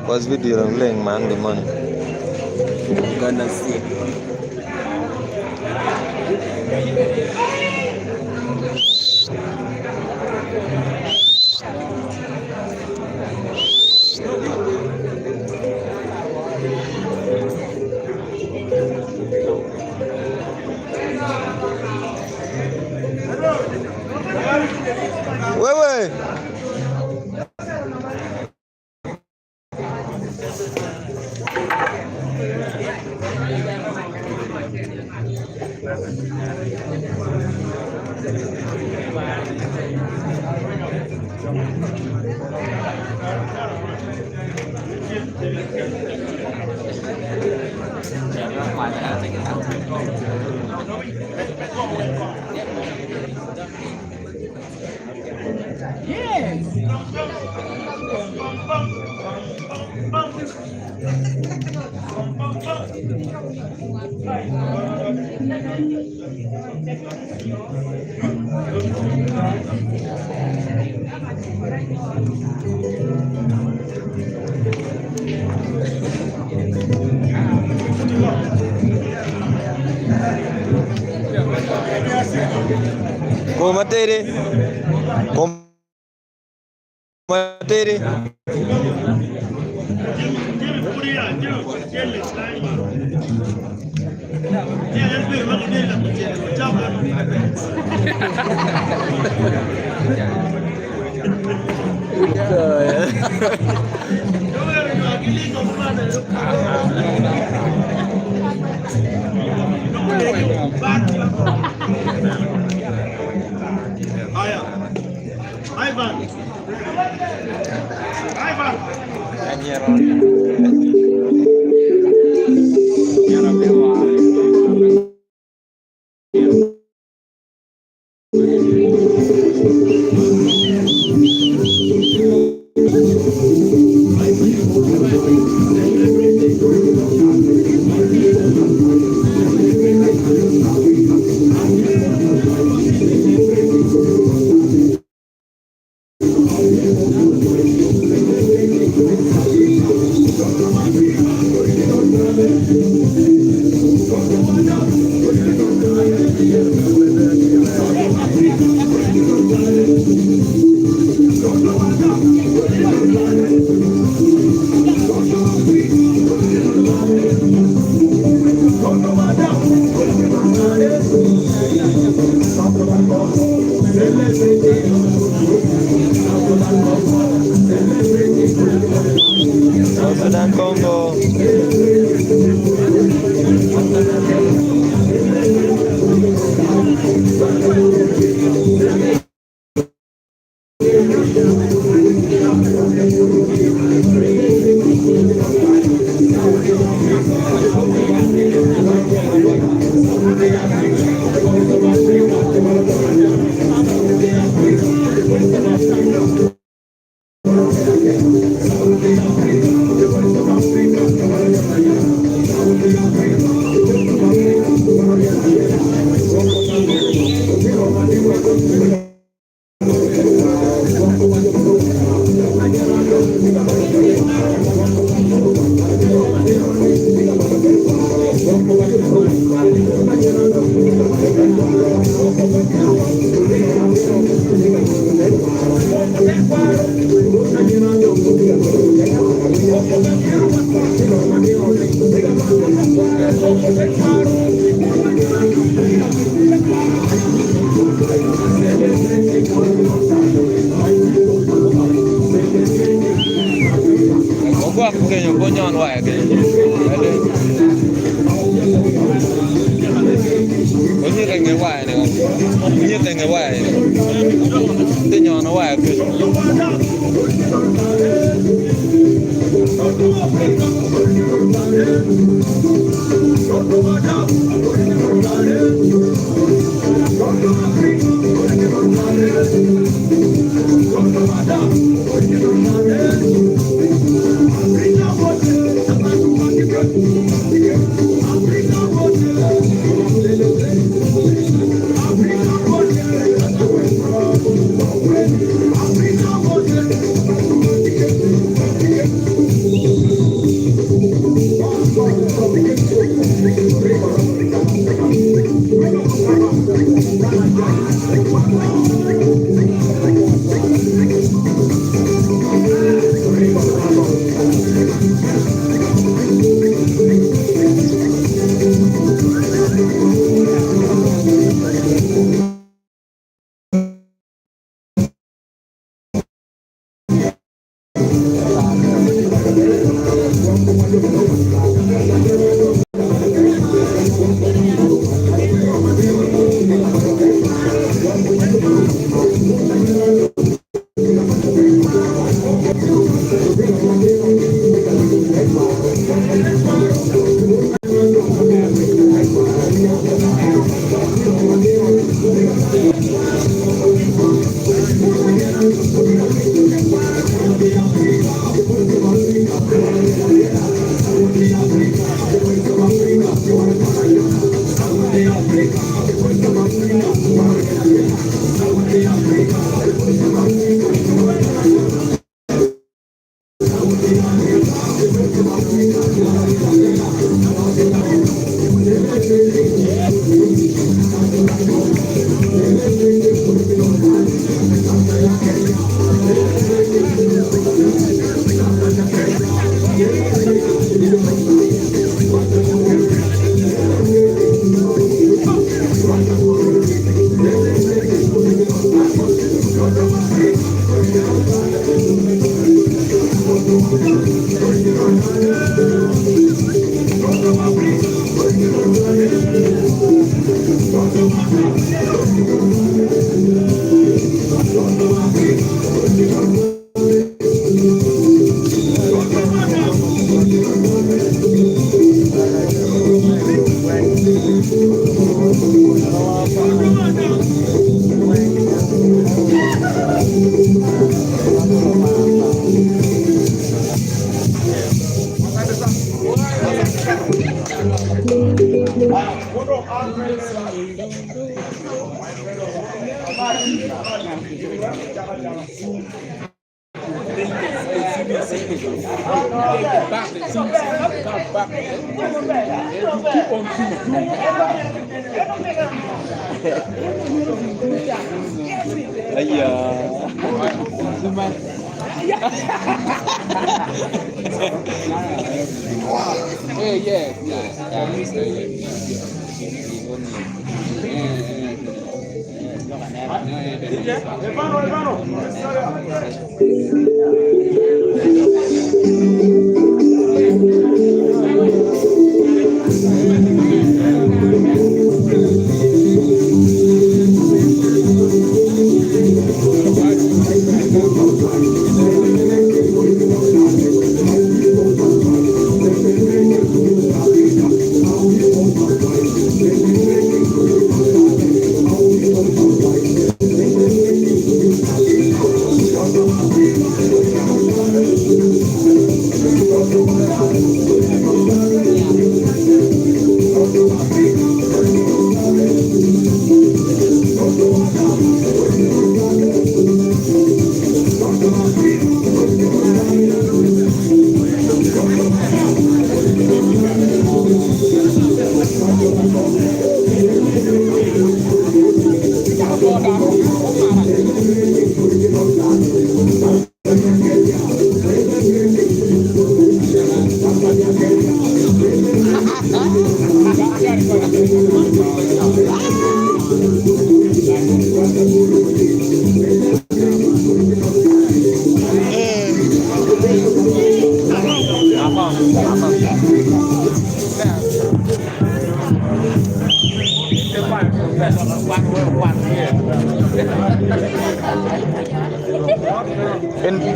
Was video dong leng man gi moni. Wewe. Kom atedi. Kom atedi. South Sudan Congo.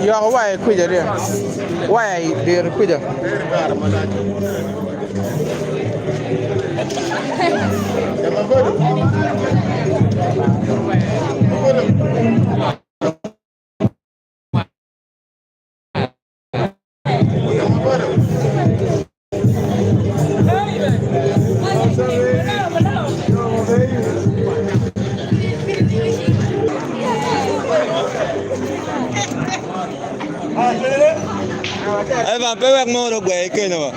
Yoko waya kwija dye waya i dyere kwija. Evan pe wek mo ogwe kenyo ba.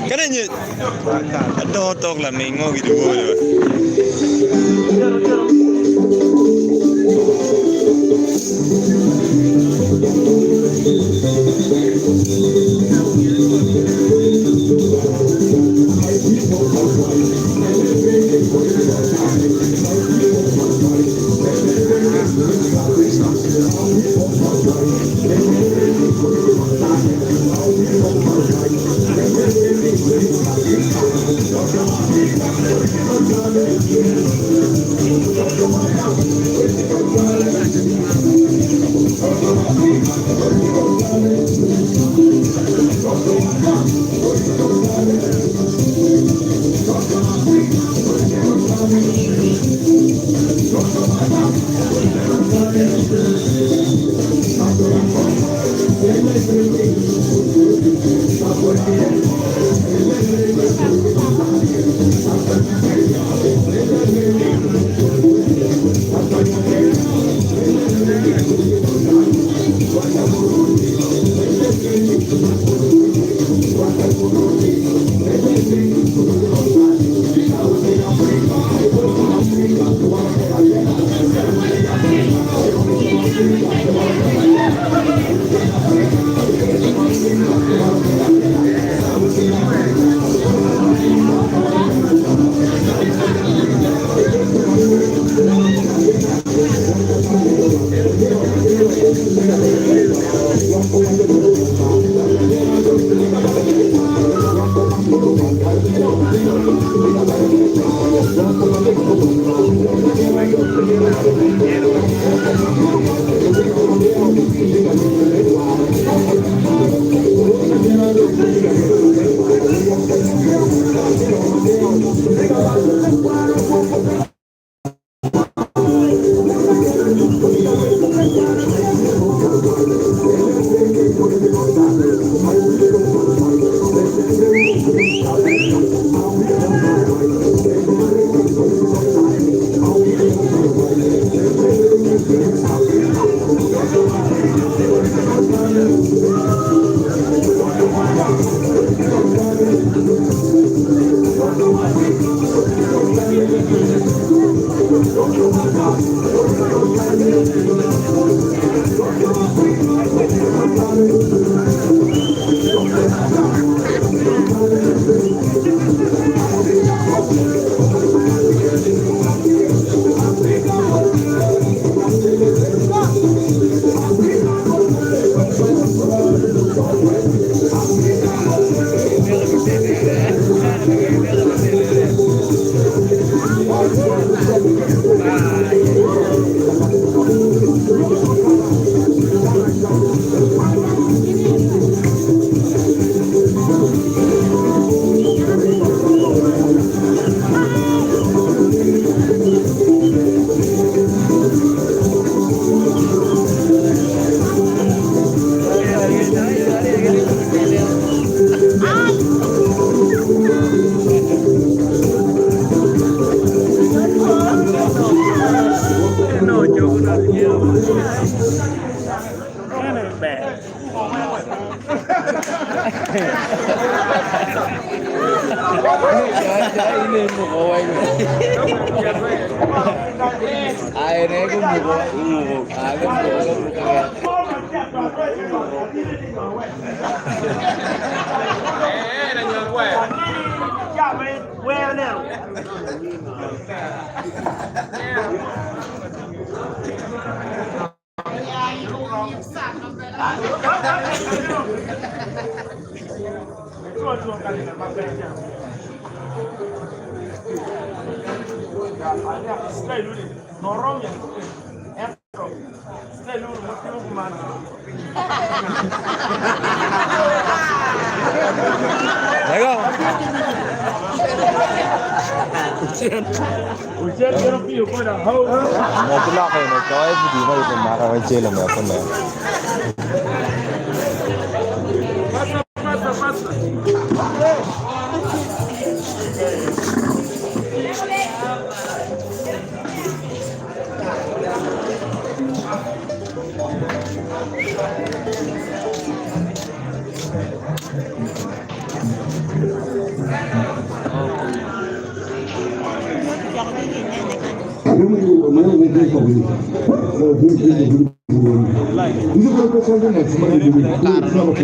Kene nye adongo tok laming mo ki diwor ba.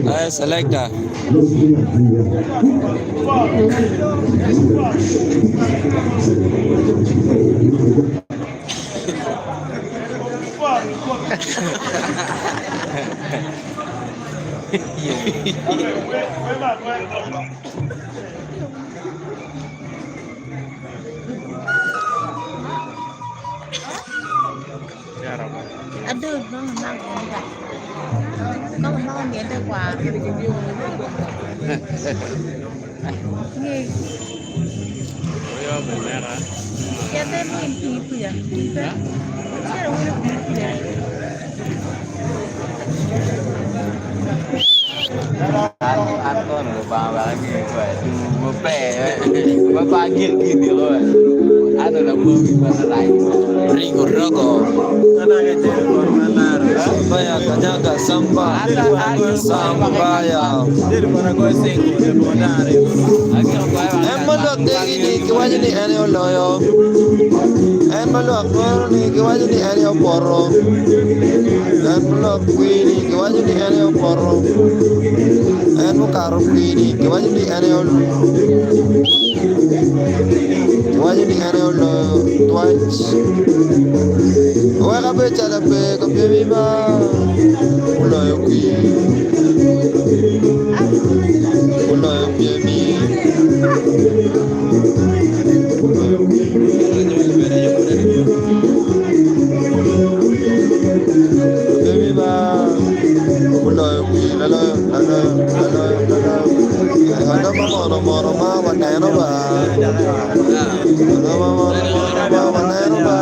Aye selector. Ringo rogo. Baya kanyaga samba. Sambaya. En ma lwak degi ni giwaco ni en aye oloyo. En ma lwak dworo ni giwaco ni en aye opoto. En ma lwak kwir ni giwaco ni en aye opoto. En mukato kwir ni giwaco ni en aye giwaco ni en aye oloyo twac. Wek abed calo ape ka pyem ba oloyo kwir oloyo pyemi. Pyemi ba oloyo kwir laloyo laloyo laloyo laloyo Adoma mono mono ma waneno ba Adoma mono mono ma waneno ba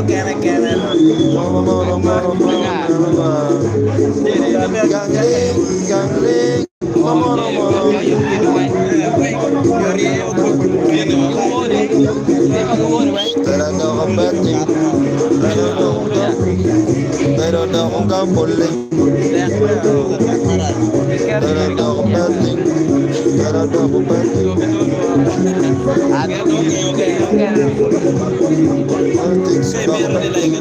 Adoma mono mono ma waneno ba Gang ling gang ling ma mono mono Tera doko betting Tera doko Tera doko gambling Tera doko betting Tera doko betting Politics doko betting.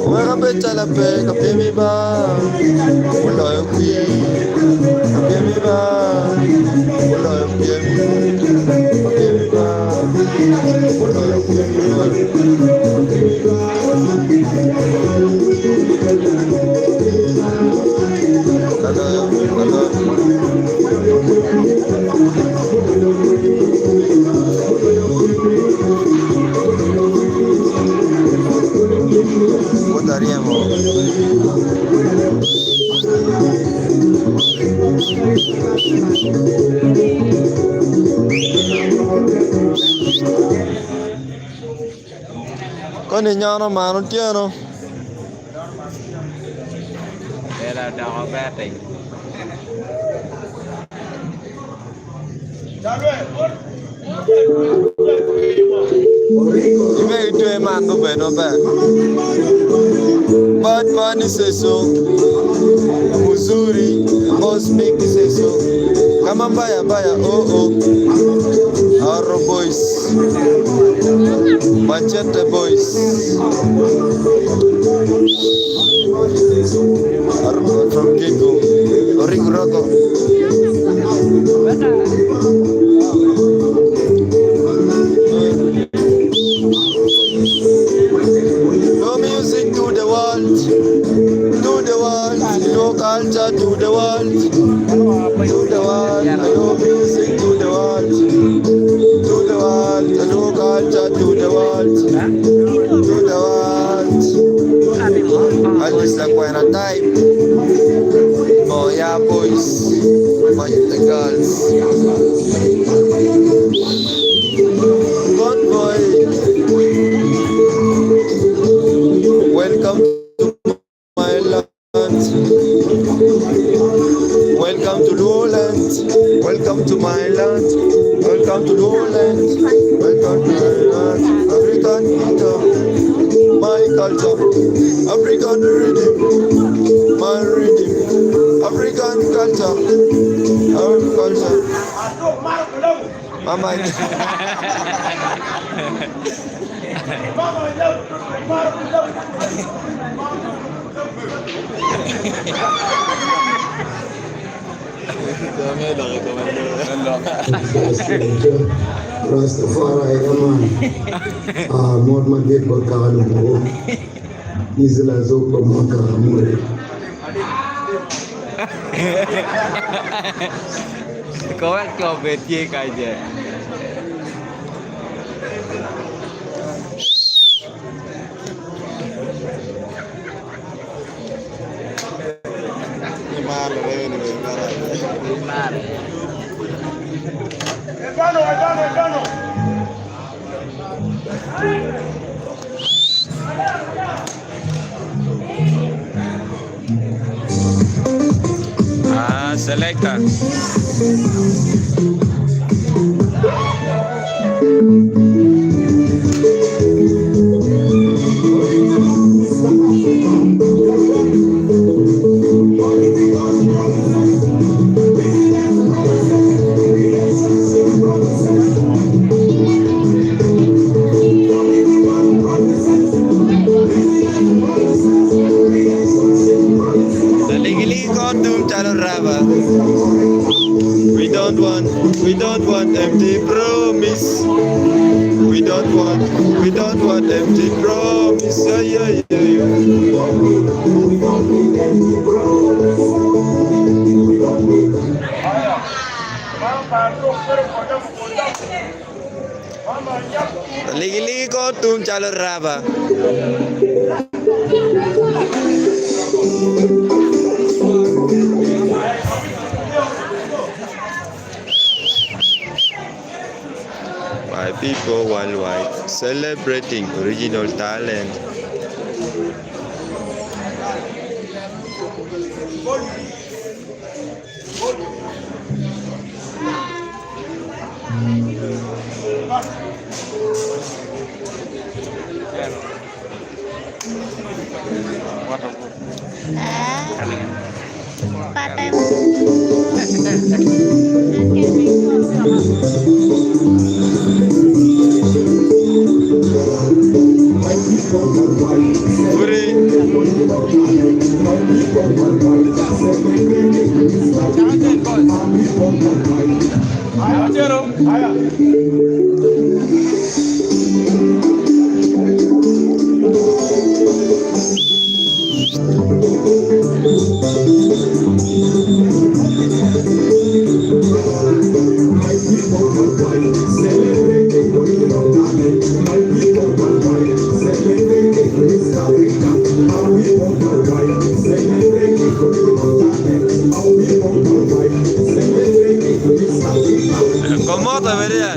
Wek abed calo ape ka pyemi ba oloyo kwir ka pyemi ba oloyo pyem ka pyemi ba oloyo pyem. Laloyo laloyo. Wod aryemo. Koni nyono man otyeno. Imegi twe man gubed maber. Bad man seso muzuri boss big seso kama mbaya mbaya oh oh Arrow boys Machete boys Arrow from Gigu Origu Roko. No music to the world, to the world, no culture to the world, to the world, no music to the world, to the world, no culture to the world, to the world. Alice Lakwena type, oh yeah boys, my the girls. Convoy, welcome to my land. Welcome to Lowland. Welcome to my land. Welcome to Lowland. Welcome to my land. African kingdom, my culture. African rhythm, my rhythm. African and culture. Our culture. Mama. Rastafari yaman mot madit bot kaka lubuku Izla Zok pa mot kaka mule. Kowek co bed tye kace. Ah, selector. Laligili ko tum calo raba. We don't want, we don't want empty promise. We don't want, we don't want empty promise. Yeah, yeah, yeah, yeah. Laligili ko tum calo raba. My people worldwide celebrating original talent. Komodo vería.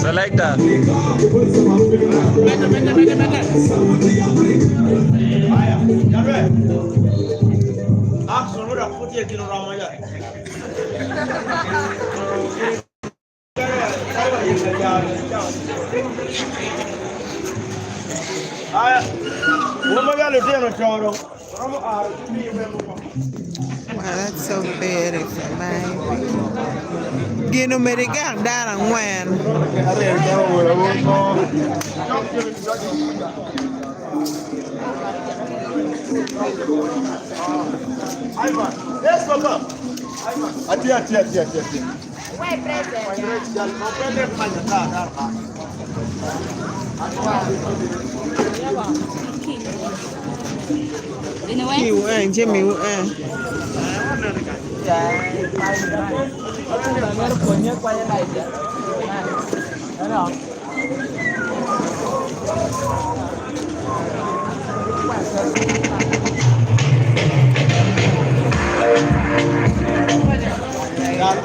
Selector. Wow, that's so beautiful, baby. Gin omedo igak dano angwen. Ki jami